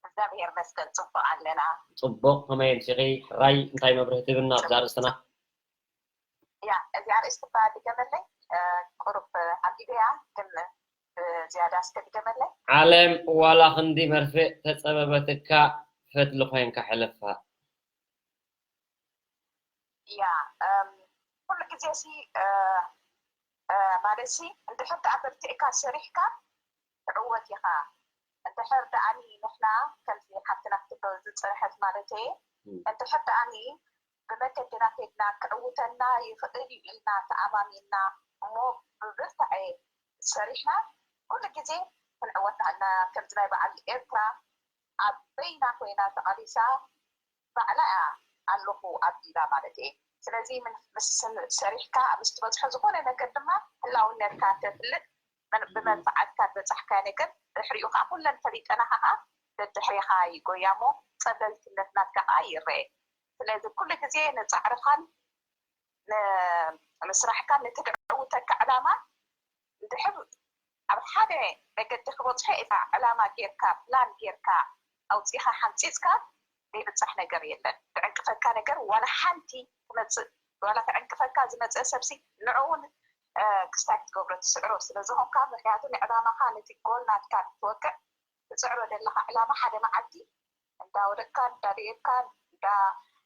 እግዚኣብሔር ይመስገን፣ ጽቡቕ ኣለና። ጽቡቕ። ከመይ ኣምሲኺ? ሕራይ፣ እንታይ መብርሂ ትህብና ኣብዛ ኣርእስትና? ያ፣ እዚ ኣርእስቲ እባ ድገመለይ። እ፣ ቁሩብ ኣንቢበያ፣ ግን ብዝያዳ እስከ ድገመለይ። ዓለም ዋላ ክንዲ መርፍእ ተጸበበትካ፣ ፈትሊ ኮይንካ ሕለፋ። ያ፣ እም፣ ኩሉ ግዜ ሲ፣ እ፣ እ፣ ማለት ሲ፣ እንድሕር ደኣ በርቲዕካ ሰሪሕካ ትዕወት ኢኻ። እንድሕር ደኣኒ ንሕና ከምዚ ሓፍትና ክትብሎ ዝጸንሐት ማለት እየ፣ እም። እንድሕር ደኣኒ ብመገድና ከይድና ክዕውተና ይኽእል እዩ ኢልና ተኣማሚንና እሞ ብብርታዐ ሰሪሕና ኩሉ ግዜ ክንዕወት ንኽእል ኢና። ከምዚ ናይ በዓል ኤርትራ ኣብ በይና ኮይና ተቓሊሳ ባዕላ እያ ኣለኹ ኣቢላ ማለት እየ። ስለዚ ምን-፣ ምስ ሰሪሕካ ምስ ትበጽሖ ዝኾነ ነገር ድማ ህላውነትካ ተፍልጥ፣ መን-፣ ብመንፈዓትካ ዝበጻሕካዮ ነገር ድሕሪኡ ከዓ ኩለን ፈሊጠናኻ ከዓ ደድሕሬኻ ይጎያ እሞ ጸብለልትነት ናትካ ከዓ ይረኤ። ስለዚ ኩሉ ግዜ ንጻዕርኻን ን-፣ ንስራሕካን ንትዕውተካ ዕላማ እንድሕር ኣብ ሓደ መገዲ ክበጽሖ ኢልካ ዕላማ ጌርካ፣ ፕላን ጌርካ፣ ኣውጺእኻ ሓንጺጽካ ዘይብጻሕ ነገር የለን። ትዕንቅፈካ ነገር ዋላ ሓንቲ ትመጽእ፣ ዋላ ትዕንቅፈካ ዝመጽእ ሰብሲ ንዕኡ ን-፣ ክስታይ ክትገብሮ ትስዕሮ ስለ ዝኾንካ፣ ምክንያቱ ንዕላማኻ ነቲ ጎል ናትካ ክትወቅዕ ትፅዕሮ ዘለኻ ዕላማ ሓደ መዓልቲ እንዳወደቅካን እንዳደየብካን እንዳ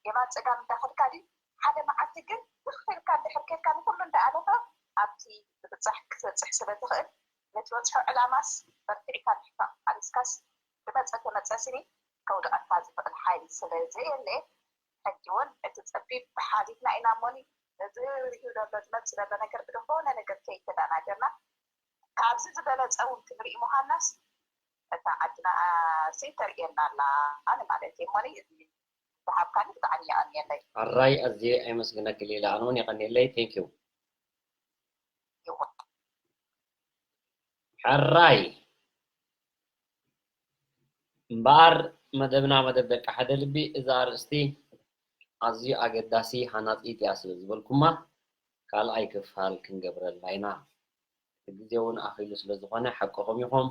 የማን ፀጋም እንዳኸድካ ድዩ ሓደ መዓልቲ ግን ትኽክልካ እንድሕር ኬድካ ንኩሉ እንዳኣለፈ ኣብቲ ትብፃሕ ክትበፅሕ ስለ ትኽእል ነቲ በፅሖ ዕላማስ በርቲዕካ ምሕፋቕ ሓሊስካስ ዝመፀ ተመፀ ስኒ ከውድቐካ ዝኽእል ሓይሊ ስለ ዘየለ ሕጂ እውን እቲ ፀቢብ ሓሊፍና ኢና እሞኒ እዚ ሪኡ ዘሎ ዝመፅእ ዘሎ ነገር ብዝኾነ ነገር ከይተደናገርና ካብዚ ዝበለፀ እውን ክንርኢ ምዃንናስ እታ ዓድና ሲ ተርእየና ኣላ ኣነ ማለት እየ እሞኒ እዚ ዝሃብካኒ ብጣዕሚ የቐንየለይ። ኣራይ ኣዝየ ኣይመስግነኪ ሌላ ኣነ እውን የቐንየለይ thank you። ሕራይ እምበኣር መደብና መደብ ደቂ ሓደ ልቢ እዛ ኣርእስቲ ኣዝዩ ኣገዳሲ ሃናፂት እያ ስለ ዝበልኩማ ካልኣይ ክፋል ክንገብረላ ኢና። እቲ ግዜ እውን ኣኺሉ ስለ ዝኾነ ሓቅኹም ኢኹም።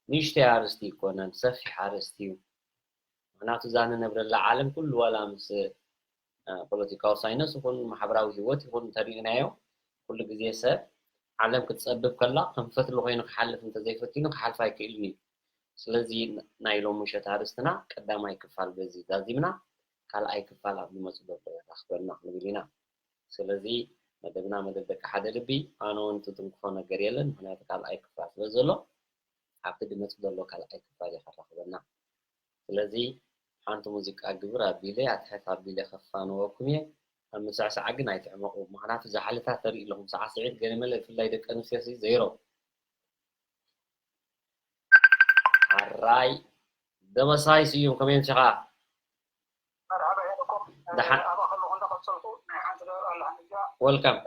ንእሽተይ ኣርእስቲ ኣይኮነን፣ ሰፊሕ ኣርእስቲ እዩ። ምኽንያቱ እዛ ንነብረላ ዓለም ኩሉ ዋላ ምስ ፖለቲካዊ ሳይነስ ይኹን ማሕበራዊ ህይወት ይኹን እንተሪእናዮ ኩሉ ግዜ ሰብ ዓለም ክትፀብብ ከላ ከም ፈትሊ ኮይኑ ክሓልፍ እንተዘይፈቲኑ ክሓልፍ ኣይክእልን እዩ። ስለዚ ናይ ሎሚ ምሸት ኣርእስትና ቀዳማይ ክፋል በዚ ዛዚምና ካልኣይ ክፋል ኣብ ዝመፁ ዘሎ የራኽበና ክንብል ኢና። ስለዚ መደብና መደብ ደቂ ሓደ ልቢ ኣነ እውን ትትንክፎ ነገር የለን ምክንያቱ ካልኣይ ክፋል ስለ ዘሎ ኣብቲ ድመፅ ዘሎ ካልኣይ ክፋል እዩ ከራኽበና። ስለዚ ሓንቲ ሙዚቃ ግብር ኣቢለ ኣትሕት ኣቢለ ከፋንወኩም እየ። ኣብ ምስዕሳዓ ግን ኣይትዕመቑ ምኽንያቱ ዛሕልታት ተርኢ ኣለኹም ሰዓስዒት ገለመለ ብፍላይ ደቂ ኣንስትዮ ሲ ዘይሮ። ኣራይ ደበሳይ ስዩም ከመይ ኣምሲኻ? መርሓባ ሄኖኮም ደሓን ኣባ ከለኹ እንዳቐጸልኩ ናይ ሓንቲ ነገር ኣላ ሕንጃ ወልካም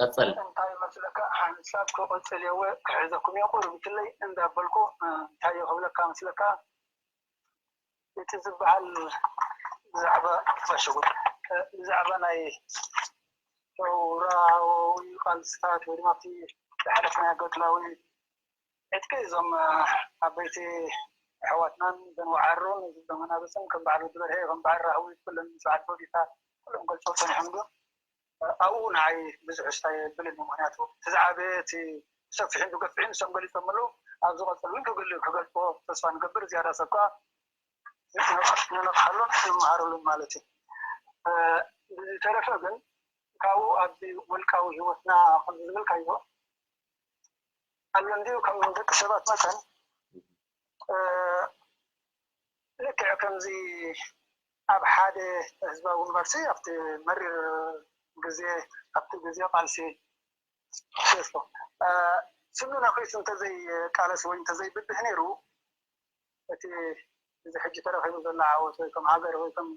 ቀጽል እንታይ መስለካ ሓንሳብ ክቕጽል የወ ክሕዘኩም እየ ቁሩብ ትለይ እንዳበልኩ እንታይ ክብለካ መስለካ እቲ ዝበሃል ብዛዕባ ባሸጉት ብዛዕባ ናይ ሰውራዊ ቃልስታት ወይ ድማ እቲ ዝሓለፍናዮ ገድላዊ ዕጥቂ እዞም ዓበይቲ ኣሕዋትናን እዘን ወዓሩን እዚ ዘመናብስን ከም በዓል ወዲ በርሀ ከም በዓል ራህዊ ኩለን ምስ በዓል ፖሊሳ ኩሎም ገልጾ ጸኒሖም ግን ኣብኡ ንዓይ ብዙሕ ስታይ የብልን ምክንያቱ እቲ ዝዓበየ እቲ ሰፊሕን ዝገፍሕን ንሶም ገሊፆም ኣለዉ ኣብ ዝቐፅል እውን ክግል ክገልፅዎ ተስፋ ንገብር ዝያዳ ሰብ ከዓ ንነቕሓሉን ንመሃረሉን ማለት እዩ ብዝተረፈ ግን ካብኡ ኣብዚ ውልቃዊ ሂወትና ከምዚ ዝብልካዮ ኣሎ እንድዩ ከም ደቂ ሰባት መጠን ልክዕ ከምዚ ኣብ ሓደ ህዝባዊ ግንባርሲ ኣብቲ መሪር ግዜ ኣብቲ ግዜ ቃልሲ ስኑ ነኺሱ እንተዘይቃለስ ወይ እንተዘይብድህ ነይሩ እቲ እዚ ሕጂ ተረኺቡ ዘሎ ዓወት ወይ ከም ሃገር ወይ ከም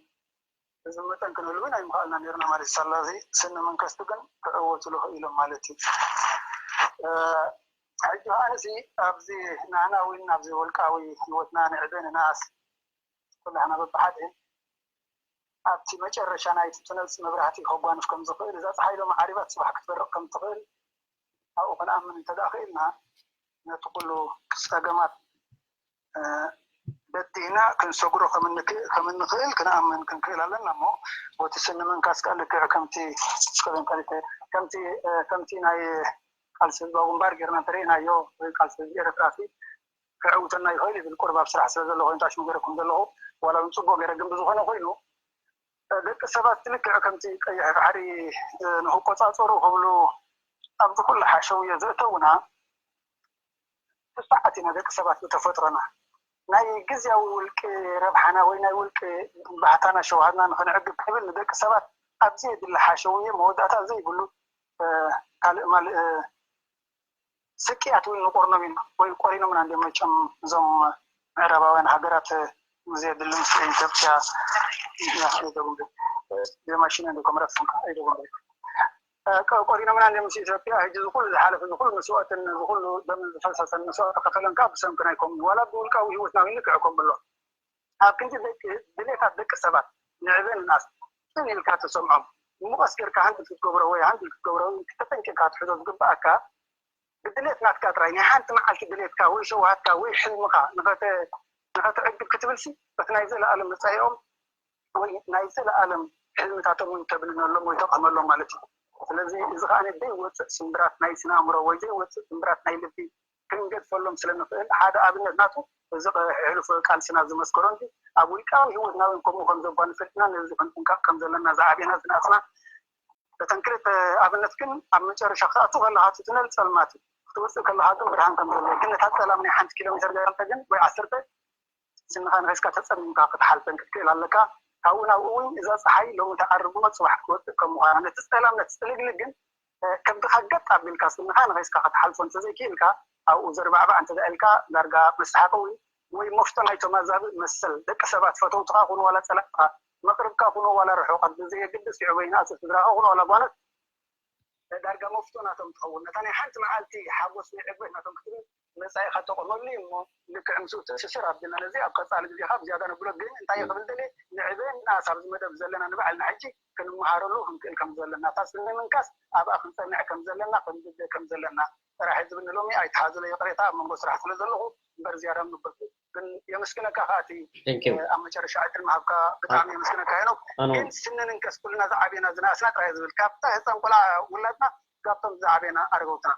ህዝቢ መጠን ክንህሉ ግን ኣይምኽኣልና ነርና ማለት እዩ። ሰላዚ ስኒ መንከስቲ ግን ክዕወትሉ ክኢሎም ማለት እዩ። ሕጂ ከዓንሲ ኣብዚ ንዓና እውን ኣብዚ ወልቃዊ ህይወትና ንዕበ ንንኣስ ኩላህና በብሓደ ኣብቲ መጨረሻ ናይቲ ትነፅ መብራህቲ ከጓንፍ ከም ዝኽእል እዛ ፀሓይ ሎሚ ዓሪባ ፅባሕ ክትበርቕ ከም ትኽእል ኣብኡ ክንኣምን እንተ ደኣ ክኢልና ነቲ ኩሉ ፀገማት በዲህና ክንሰግሮ ከም እንክእል ክንኣምን ክንክእል ኣለና እሞ ወቲ ስኒ ምንካስ ከዓ ልክዕ ከምቲ ከምቲ ከምቲ ናይ ቃልሲ ህዝባዊ ግንባር ጌርና እንተርእናዮ ወይ ቃልሲ ህዝቢ ኤረትራ ሲ ክዕውተና ይኽእል ይብል ቁርብ ኣብ ስራሕ ስለ ዘሎ ኮይኑ ታሽሙ ገረኩም ዘለኹ ዋላ እውን ፅቡቅ ገረ ግን ብዝኾነ ኮይኑ ደቂ ሰባት ልክዕ ከምቲ ቀይሕ ባሕሪ ንክቆፃፀሩ ክብሉ ኣብዚ ኩሉ ሓሸውዮ ዘእተውና ስሱዓት ኢና ደቂ ሰባት ብተፈጥሮና ናይ ግዝያዊ ውልቂ ረብሓና ወይ ናይ ውልቂ ባህታና ሸውሃትና ንክንዕግብ ክብል ንደቂ ሰባት ኣብ ዘየድሊ ሓሸውዮ መወዳእታ ዘይብሉ ካልእ ማልእ ስቅያት እውን ንቆርኖም ኢና ወይ ቆሪኖምና እንዲም መቸም እዞም ምዕራባውያን ሃገራት ዘየድሊ ምስ ኢትዮጵያ ኢትዮጵያ ኣይደጉም ብማሽን እንዲኮም ረፍም ኣይደጉም ቆሪኖምና እንዲም ምስ ኢትዮጵያ ሕጂ ዝኩሉ ዝሓለፈ ዝኩሉ መስዋእትን ዝኩሉ ደምን ዝፈሰሰን መስዋእት ከፈለን ከዓ ብሰንክና ይኮም ዋላ ብውልቃዊ ህይወትና እውን ልክዕኮም ብሎ ኣብ ክንዲ ድሌታት ደቂ ሰባት ንዕበ ንናስ ን ኢልካ ትሰምዖም ምቐስ ጌርካ ሃንድል ክትገብሮ ወይ ሃንድል ክትገብሮ ተጠንቂቕካ ትሕዞ ዝግብኣካ ብድሌት ናትካ ጥራይ ናይ ሓንቲ መዓልቲ ድሌትካ ወይ ሸውሃትካ ወይ ሕልምኻ ንኸተዕግብ ክትብልሲ በቲ ናይ ዘለኣለም መፃኢኦም ወይ ናይ ዘለኣለም ሕልምታቶም እውን ተብልነሎም ወይ ተቕህመሎም ማለት እዩ። ስለዚ እዚ ከዓ ዘይወፅእ ስምብራት ናይ ስነ ኣእምሮ ወይ ዘይወፅእ ስምብራት ናይ ልቢ ክንገድፈሎም ስለ ንኽእል ሓደ ኣብነት ናቱ እዚ ሕሉፍ ቃልስና ዝመስከሮ እንጂ ኣብ ውልቃዊ ህይወትና እውን ከምኡ ከም ዘጓንፈልና ነዚ ክንጥንቀቕ ከም ዘለና ዝዓብየና ዝነኣስና እተን ክልተ ኣብነት ግን ኣብ መጨረሻ ክኣቱ ከለካ እቲ ትነል ፀልማት እዩ ክትወፅእ ከለካ ግን ብርሃን ከም ዘሎ ግን እታ ፀላም ናይ ሓንቲ ኪሎ ሜትር ገይራተ ግን ወይ ዓሰርተ ስንኻ ንኺስካ ተፀሚምካ ክትሓልፈን ክትክእል ኣለካ ካብኡ ናብኡ እውን እዛ ፀሓይ ሎሚ ተዓርቦ ፅባሕ ክትወፅእ ከም ምኳና ነቲ ፀላም ነቲ ፅልግልግ ግን ከብድኻ ገጥ ኣቢልካ ስንኻ ንኺስካ ክትሓልፎ እንተዘይክእልካ ኣብኡ ዘርባዕባዕ እንተደኣ ኢልካ ዳርጋ መስሓቂ እውን ወይ መፍቶ ናይቶም ኣዛብእ መሰል ደቂ ሰባት ፈተውትኻ ኩኑ ዋላ ፀላእትኻ መቕርብካ ኩኖ ዋላ ርሑቓት ብዘየግድስ ይዕበይ ንኣቶ ስድራኻ ኩኖ ዋላ ጓኖት ዳርጋ መፍቶ ናቶም ትኸውን ነታ ናይ ሓንቲ መዓልቲ ሓጎስ ወይ ዕግበት ናቶም ክትብል መጻኢኻ ተቆመሉ እዩ እሞ ልክዕ ምስኡ ትእስስር ኣብልና ነዚ ኣብ ቀጻሊ ግዜኻ ብዝያዳ ነብሎ ግን እንታይ ክብል ደልየ ንዕበየና ሳብ ዝመደብ ዘለና ንባዕልና ሕጂ ክንመሃረሉ ክንክእል ከም ዘለና እታ ስኒ ምንካስ ኣብኣ ክንጸንዕ ከም ዘለና ክንብደ ከም ዘለና ጥራሕ ዝብል ንሎሚ ኣይተሓዝሎ ይቕሬታ ኣብ መንጎ ስራሕ ስለ ዘለኹ እምበር ዝያዳ ምብል ግን የመስግነካ ከኣቲ Thank you. ኣብ መጨረሻ ዕድል ምሃብካ ብጣዕሚ የመስግነካ ሄኖክ ኣነ ግን ስኒ ንንከስ ኩልና ዝዓብየና ዝነኣስና ጥራይ ዝብል ካብታ ህፃን ቆልዓ ውላድና ካብቶም ዝዓብየና ኣረገውትና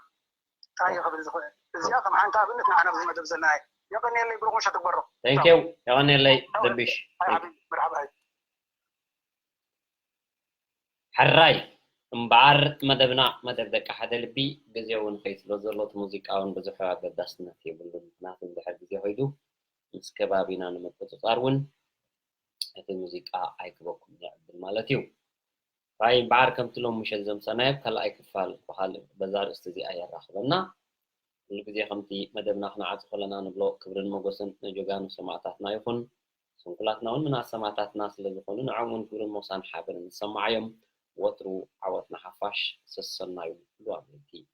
እንታይ ክብል ዝኽእል እዚኣ ከም ሓንቲ ኣብነት ንዓና ኣብዚ መደብ ዘለና እየ የቐንየለይ ብሩክ ምሸት ትግበሮ Thank you። የቐንየለይ ደቢሽ። ሓቢቢ መርሓባ ሕራይ እምበኣር መደብና መደብ ደቂ ሓደ ልቢ ግዜ እውን ከይድ ስለ ዘሎ እቲ ሙዚቃ እውን ብዙሕ ኣገዳስነት የብሉን ምክንያቱ ድሕር ግዜ ከይዱ ምስ ከባቢና ንምቁፅፃር እውን እቲ ሙዚቃ ኣይክበኩም የዕብል ማለት እዩ። ሕራይ እምበኣር ከምቲ ሎም ምሸት ዘምፀናዮ ካልኣይ ክፋል ብካልእ በዛ ኣርእስቲ እዚኣ የራኽበና። ኩሉ ግዜ ከምቲ መደብና ክነዓፁ ከለና ንብሎ ክብርን ሞጎስን ንጀጋኑ ሰማእታትና ይኹን። ስንኩላትና እውን ምናት ሰማእታትና ስለ ዝኾኑ ንዕኦም እውን ክብርን ሞሳን ሓበንን ዝሰማዓዮም ወትሩ ዓወት ንሓፋሽ ሰሰናዩ ኩሉ ኣብ ልቢ።